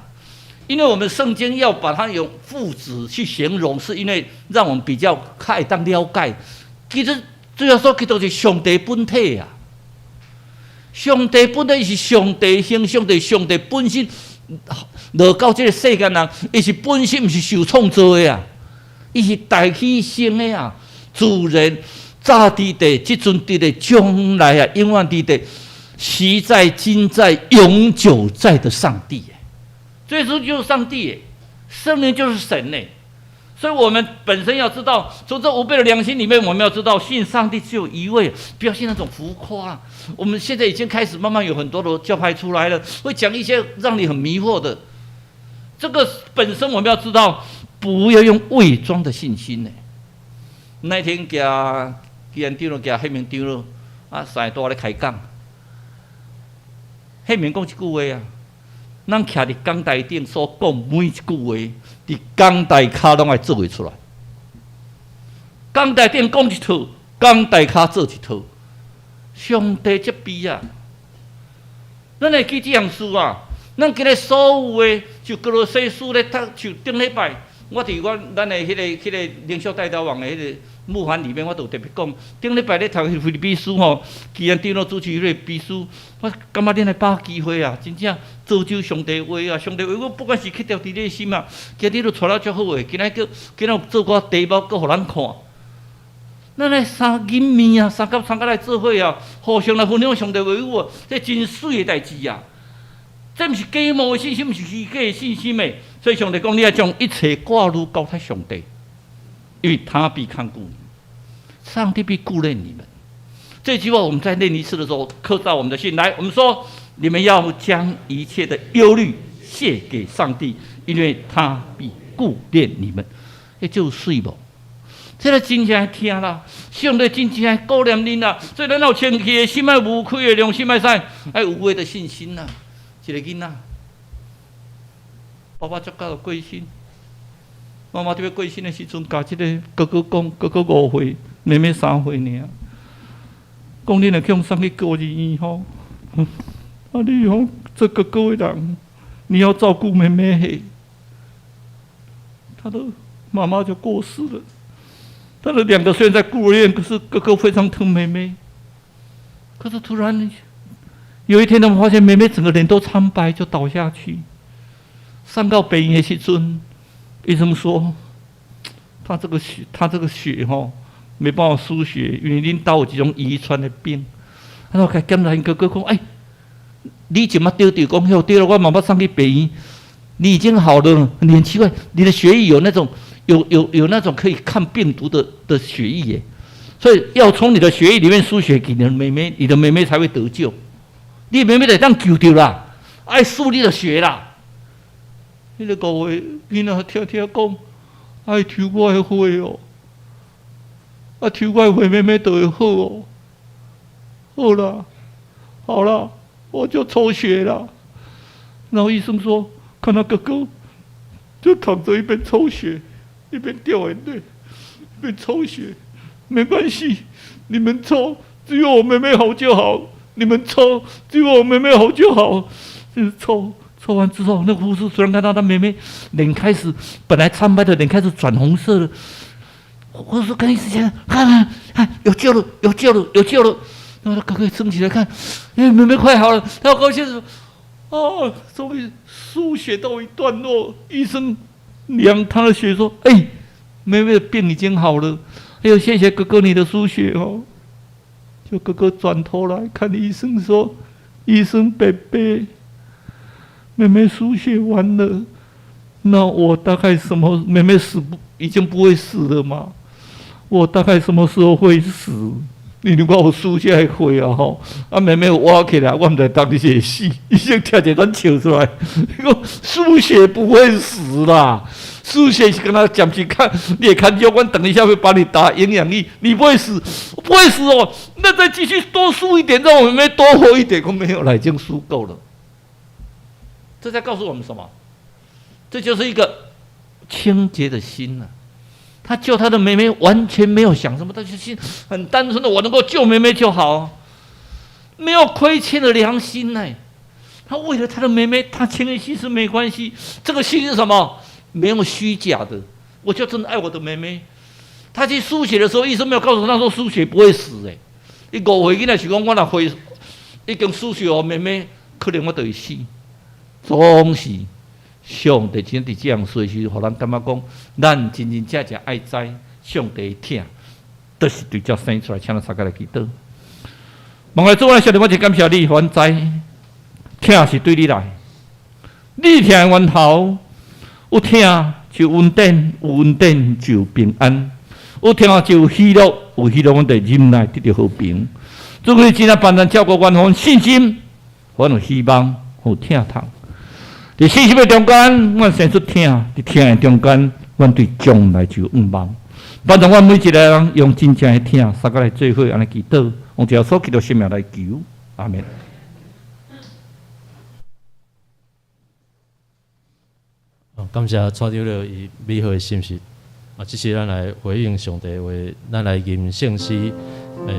因為我們聖經要把它用父子去形容，是因為讓我們比較較會當了解。其實主要說，佢都是上帝本體啊。上帝本體是上帝形象，上帝上帝本身落到這個世間人，伊是本身毋是受創造的啊，伊是大起生的啊，自然早佇地，這陣佇地，將來啊，永遠佇地，昔在、今在、永久在的上帝，最終就是上帝，聖靈就是神呢。所以，我們本身要知道，從這無背的良心裡面，我們要知道，信上帝只有一位，不要信那種浮誇。我們現在已經開始慢慢有很多的教派出來了，會講一些讓你很迷惑的。這個本身我們要知道，不要用偽裝的信心呢。那天行基安長老行黑明長老啊，三個拄咧開講，黑明講一句話啊，咱徛佇講台頂所講每一句話，佇講台跤攏愛做會出來。講台頂講一套，講台跤做一套。上帝責備啊！咱會記這樣事啊！咱今日所有的就歌羅西書咧讀，就頂禮拜，我佇阮咱的彼個靈修代禱網的彼個牧函裡面，我都有特別講。頂禮拜咧讀腓立比書吼，既然長老主持彼個秘書，我感覺恁來把握機會啊，真正造就上帝話啊！上帝話，我不管是刻著佇你的心啊，今日都帶了足好的，今仔閣今仔有做寡題目，閣予咱看。咱來三見面啊，三甲三甲來做伙啊，互相來分享上帝話語啊，這真媠的代誌啊！這毋是假冒的信心，毋是虛假的信心的。所以上帝講，你愛將一切掛慮交託上帝，因為他必看顧你，上帝必顧念你們。這句話我們再念一次的時候，刻在我們的心。來，我們說，你們要將一切的憂慮卸給上帝，因為他必顧念你們。這就媠無？這個真正聽啦，上帝真正顧念恁啦，所以咱有清氣的心，愛無虧的良心，愛啥？愛有無偽的信心啦。一個囡仔，爸爸才剛過身，媽媽佇欲過身的時陣，共這个哥哥講，哥哥五歲，妹妹三歲爾。講恁若去予送去孤兒院吼，啊你吼做哥哥的人，你要照顧妹妹嘿。他的媽媽就過世了。他的兩個雖然在孤兒院，可是哥哥非常疼妹妹。可是突然有一天，他們發現妹妹整個臉都蒼白，就倒下去。送到病院的時陣，醫生說，他這個血吼沒辦法輸血，因為恁兜有這種遺傳的病。他說：“檢查𪜶哥哥講，哎，你怎麼丟丟講遐對了，我媽媽送去病院，你已經好了，你很奇怪，你的血液有那種有那種可以抗病毒的血液耶，所以要從你的血液裡面輸血給你的妹妹，你的妹妹才會得救。你妹妹得當救著啦，愛輸你的血啦。彼個五歲囡仔聽聽講，愛抽我的血哦，啊抽我的血，妹妹就會好哦。好啦，好啦，我就抽血啦。然後醫生說，看他哥哥就躺着一邊抽血，一邊掉眼淚，一邊抽血，沒關係，你們抽，只要我妹妹好就好。你們抽，只要我妹妹好就好。就是抽，抽完之後，那個護士突然看到他妹妹臉開始，本來蒼白的臉開始轉紅色了。護士跟醫生講：看看看，有救了，有救了，有救了。然後他趕快撐起來看，哎，妹妹快好了。他好高興說：哦，終於輸血到一段落，醫生量他的血說：“哎，妹妹的病已經好了。”哎呦，謝謝哥哥你的輸血哦。就哥哥轉頭來看醫生說：“醫生伯伯，妹妹輸血完了，那我大概什麼？妹妹死不已經不會死了嗎？我大概什麼時候會死？”你如果有輸血會啊吼，啊妹妹活起來，我毋知當時會死。醫生聽者咱笑出來，伊講輸血不會死啦，輸血是敢若暫時較，你會較弱，阮等一下會幫你打營養液，你不會死，不會死哦。那再繼續多輸一點，讓我妹妹多活一點。我沒有啦，已經輸夠了。這在告訴我們什麼？這就是一個清潔的心啊。他救他的妹妹，完全沒有想什麼，他就心很單純的，我能夠救妹妹就好，沒有虧欠的良心呢。他為了他的妹妹，他情願犧牲沒關係。這個心是什麼？沒有虛假的，我就真的愛我的妹妹。他去輸血的時候，醫生沒有告訴他說輸血不會死。哎，伊誤會囡仔是講我若會已經輸血予妹妹，可能我就會死，總是。上帝真佇這樣說時，予咱感覺講，咱真真正正愛知上帝的疼，就是對這生出來，請咱三個來祈禱。望來主，我上帝，我真感謝你，予阮知疼是對你來，你疼的源頭有疼就有恩典，有恩典就有平安，有疼就有喜樂，有喜樂阮就忍耐得著和平。主，你真正幫咱照顧阮，予阮信心，予阮有希望，有疼痛。佇信心的中間，阮生出疼；佇疼的中間，阮對將來就有盼望。幫助阮每一個人用真正的疼，三個來做伙，按呢祈禱，奉耶穌基督聖名來求，阿門。感謝蔡長老伊美好的信息。啊，這時咱來回應上帝話，咱來吟聖詩，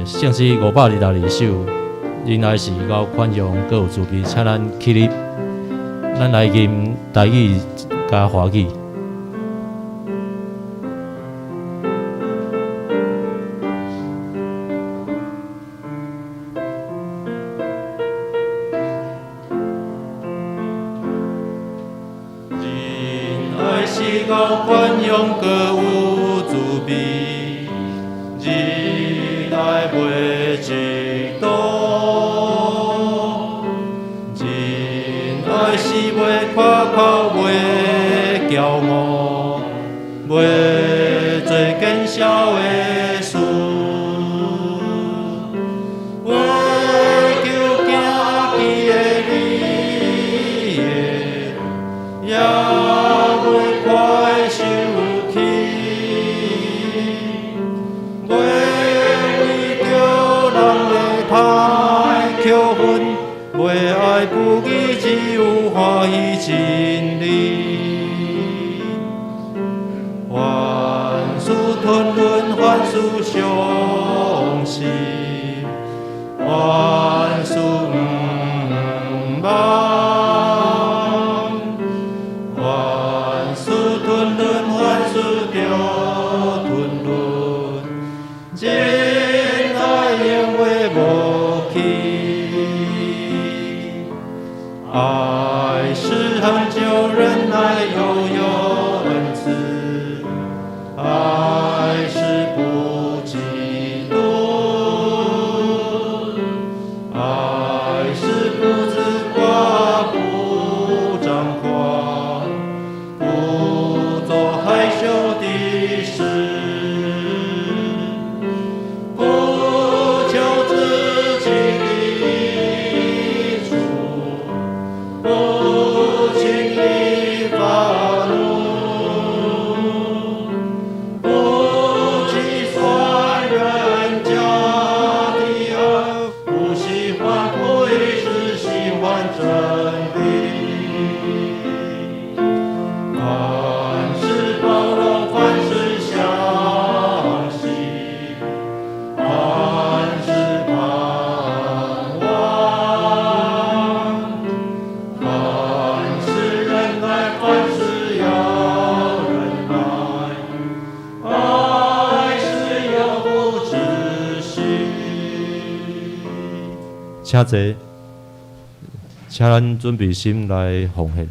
聖詩522首，仁愛是夠寬容，閣有慈悲，請咱起立。咱來吟台語佮華語。仁愛是夠寬容，閣有慈悲，仁愛袂嫉妒，仁愛是袂誇口，袂驕傲，袂做見笑的事，為求行己的利益，也袂快受氣，袂為著人的歹扣分，袂愛不義，只有歡喜真理。凡事吞忍，凡事相信，凡事毋望。凡事吞忍，凡事著吞忍，仁愛永袂無去。愛是恆久忍耐，又有恩慈；愛是不嫉妒，愛是不自誇，不張狂，不做害羞的事，不求自己的益處，不輕易發怒，不計算人家的惡，不喜歡不義，只喜歡真理。凡事包容，凡事相信，凡事盼望，凡事忍耐，凡事要忍耐，愛是永不止息。請坐，請請咱準備心來奉獻。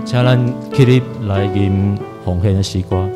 請咱起立來吟奉獻的詩歌。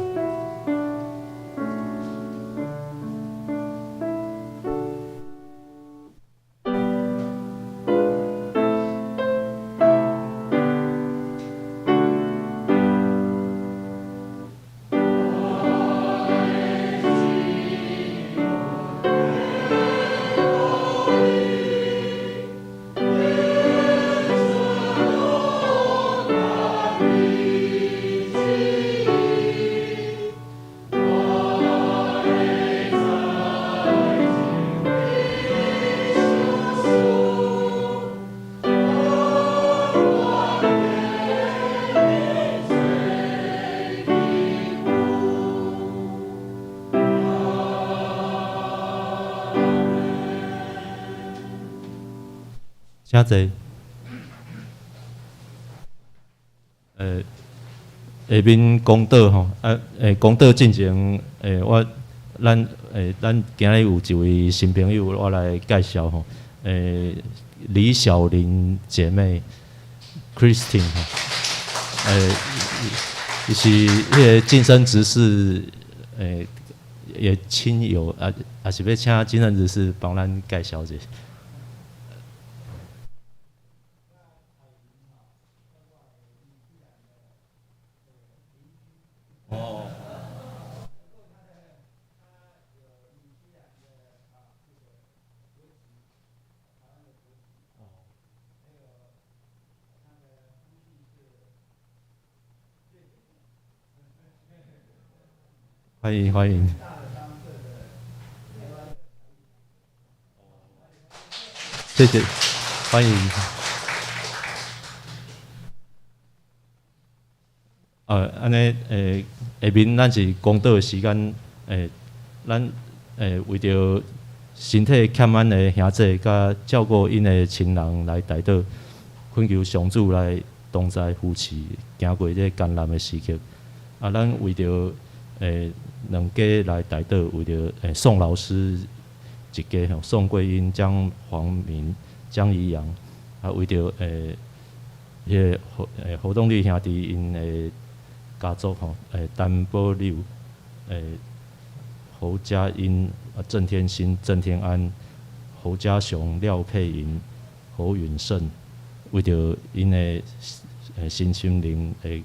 請坐。下面講道吼，講道進前，咱今日有一位新朋友，我來介紹吼。李小玲姐妹，Christine 吼，伊是彼个晉生執事，的親友，啊是欲請晉生執事幫咱介紹一下。歡迎歡迎，謝謝，歡迎。按呢，下面咱是講道的時間，咱為著身體欠安的兄弟，佮照顧𪜶的親人來代禱，懇求上主來同在扶持，行過這艱難的時刻。啊，咱為著兩家來代禱，為著宋老師一家吼，宋桂英、江黃明、江怡陽，啊，為著彼个侯東立兄弟𪜶的家族吼，陳寶柳、侯家英、鄭天新、鄭天安、侯家雄、廖佩瑩、侯允勝，為著𪜶的身心靈的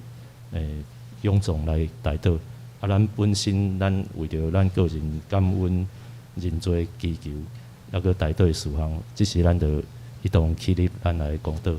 勇壯來代禱。啊，咱本身咱為著咱個人感恩認罪祈求，抑閣代禱的事項，這時咱就一同起立，咱來講道。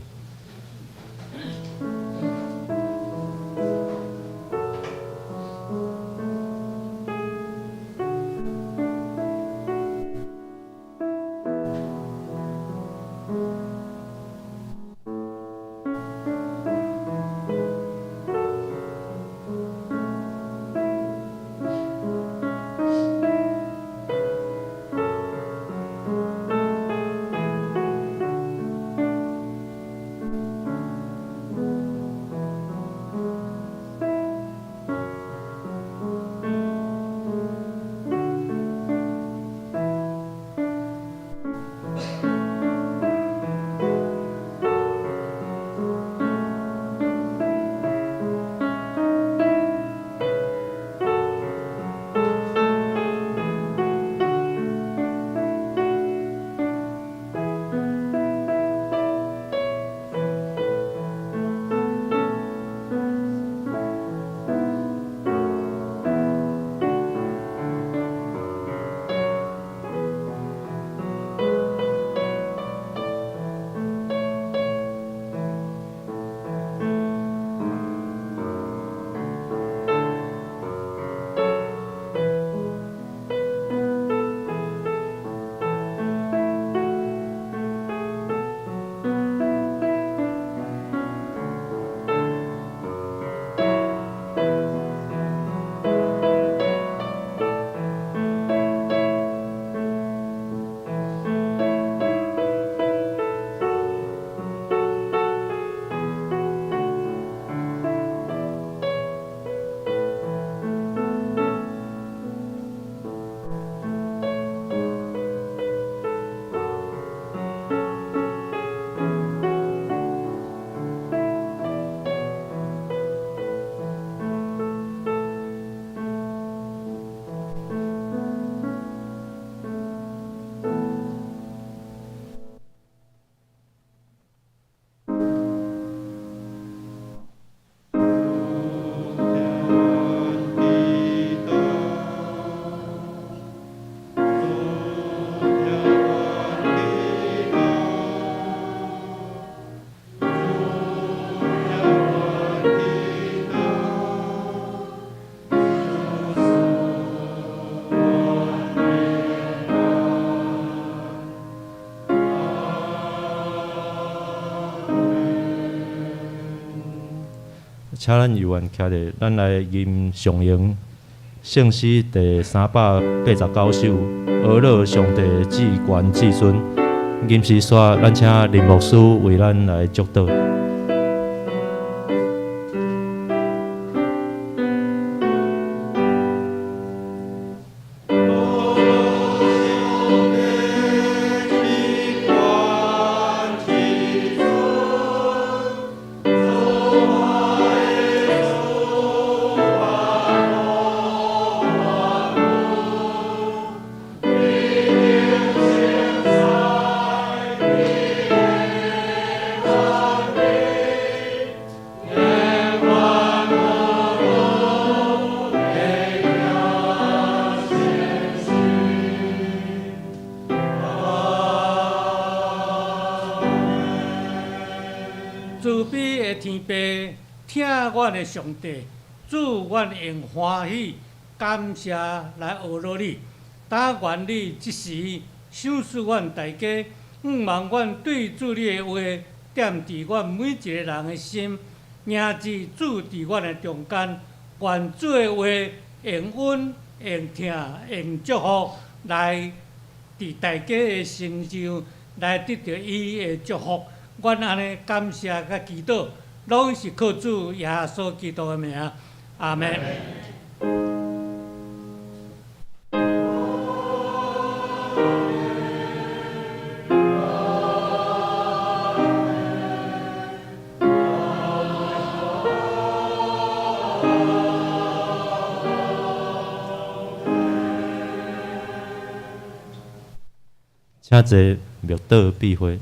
請咱有緣徛咧，咱來吟上詠聖詩第389首，呵咾上帝至懸至尊。吟詩煞，咱請林牧師為咱來祝禱。慈悲的天父，疼阮的上帝，主，阮用歡喜感謝來呵咾你。但願你這時賞賜阮大家，向望阮對主你的話，踮佇阮每一個人的心，迎接主佇阮的中間。願主的話用溫、用疼、用祝福來佇大家的身上來得著伊的祝福。阮按呢感謝佮祈禱，攏是靠主耶穌基督的名，阿們。請坐，默禱閉會。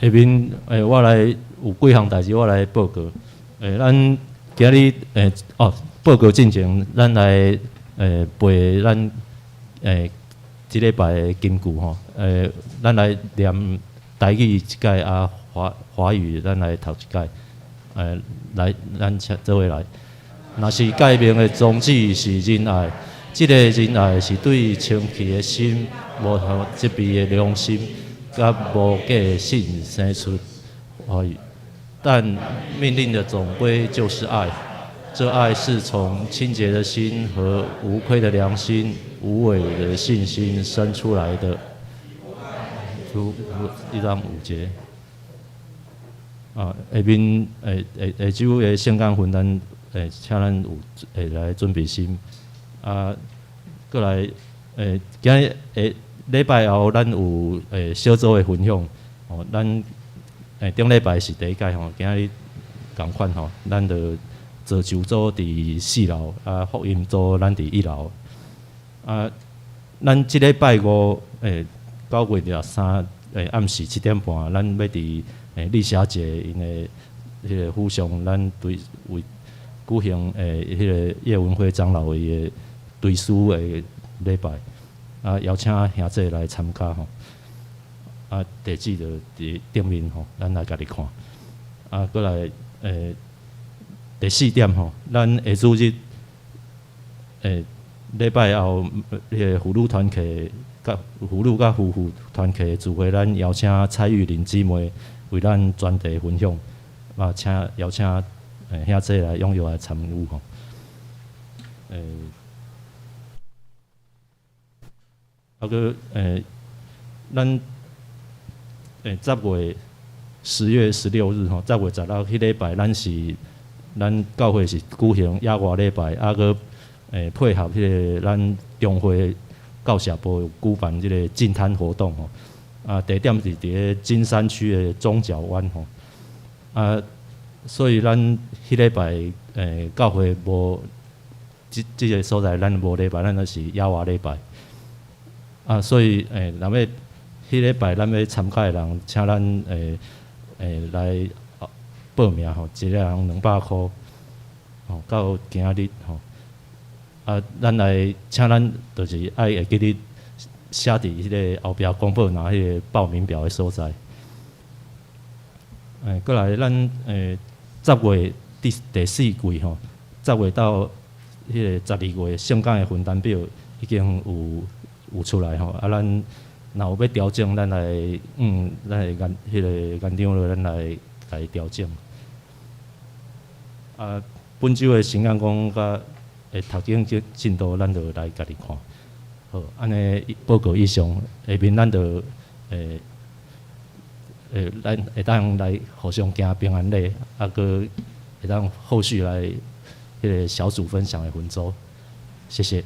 下面我來有幾項代誌，我來報告。咱今日報告進前，咱來背咱這禮拜的金句吼。咱來念台語一擺啊，華語咱來讀一擺。來，咱請做伙來。若是誡命的宗旨是仁愛，這个仁愛是對清氣的心、無責備的良心、佮無假的信生出話語。但命令的總歸就是愛，這愛是從清潔的心和無虧的良心、無偽的信心生出來的。一章五節。啊，下面下下晝的聖工分咱請咱有來準備心。啊，過來今日下禮拜後咱有小組的分享。哦，咱頂禮拜是第一屆吼，今日仝款吼，咱就造就組佇四樓，啊，福音組咱佇一樓。啊，咱這禮拜五9月23暗時7點半，咱欲佇麗霞姐𪜶的彼个府上，咱對為舉行彼个葉文輝長老伊的追思的禮拜，啊，邀請兄弟來參加吼。啊，地址就佇頂面吼，咱來家己看。啊，閣來第四點吼，咱下主日禮拜後，彼個婦女團契佮婦女佮夫婦團契的聚會，咱邀請蔡玉玲姊妹為咱專題分享，啊，請邀請兄弟來踴躍來參與吼。啊，閣咱10月16日吼，10月16彼禮拜，咱是咱教會是舉行野外禮拜，啊，閣配合彼個咱中會教社部有舉辦這個淨灘活動吼。啊，地點是佇咧金山區的中角灣吼。啊，所以咱彼禮拜教會無這個所在，咱無禮拜，咱就是野外禮拜。啊，所以若欲彼禮拜咱欲參加的人，請咱來報名吼，一個人200箍，吼，到今仔日吼。啊，咱來請咱就是愛會記得寫佇彼個後壁公布拿彼個報名表的所在。閣來咱十月第四季吼，十月到彼個12月聖工的分擔表已經有出來吼，啊，咱若有欲調整，咱來研彼個研長老，咱來來調整。啊，本週的神講講佮讀經進度，咱就來家己看。好，按呢報告以上，下面咱就咱會當來互相行平安禮，啊，閣會當後續來彼個小組分享的分組。謝謝。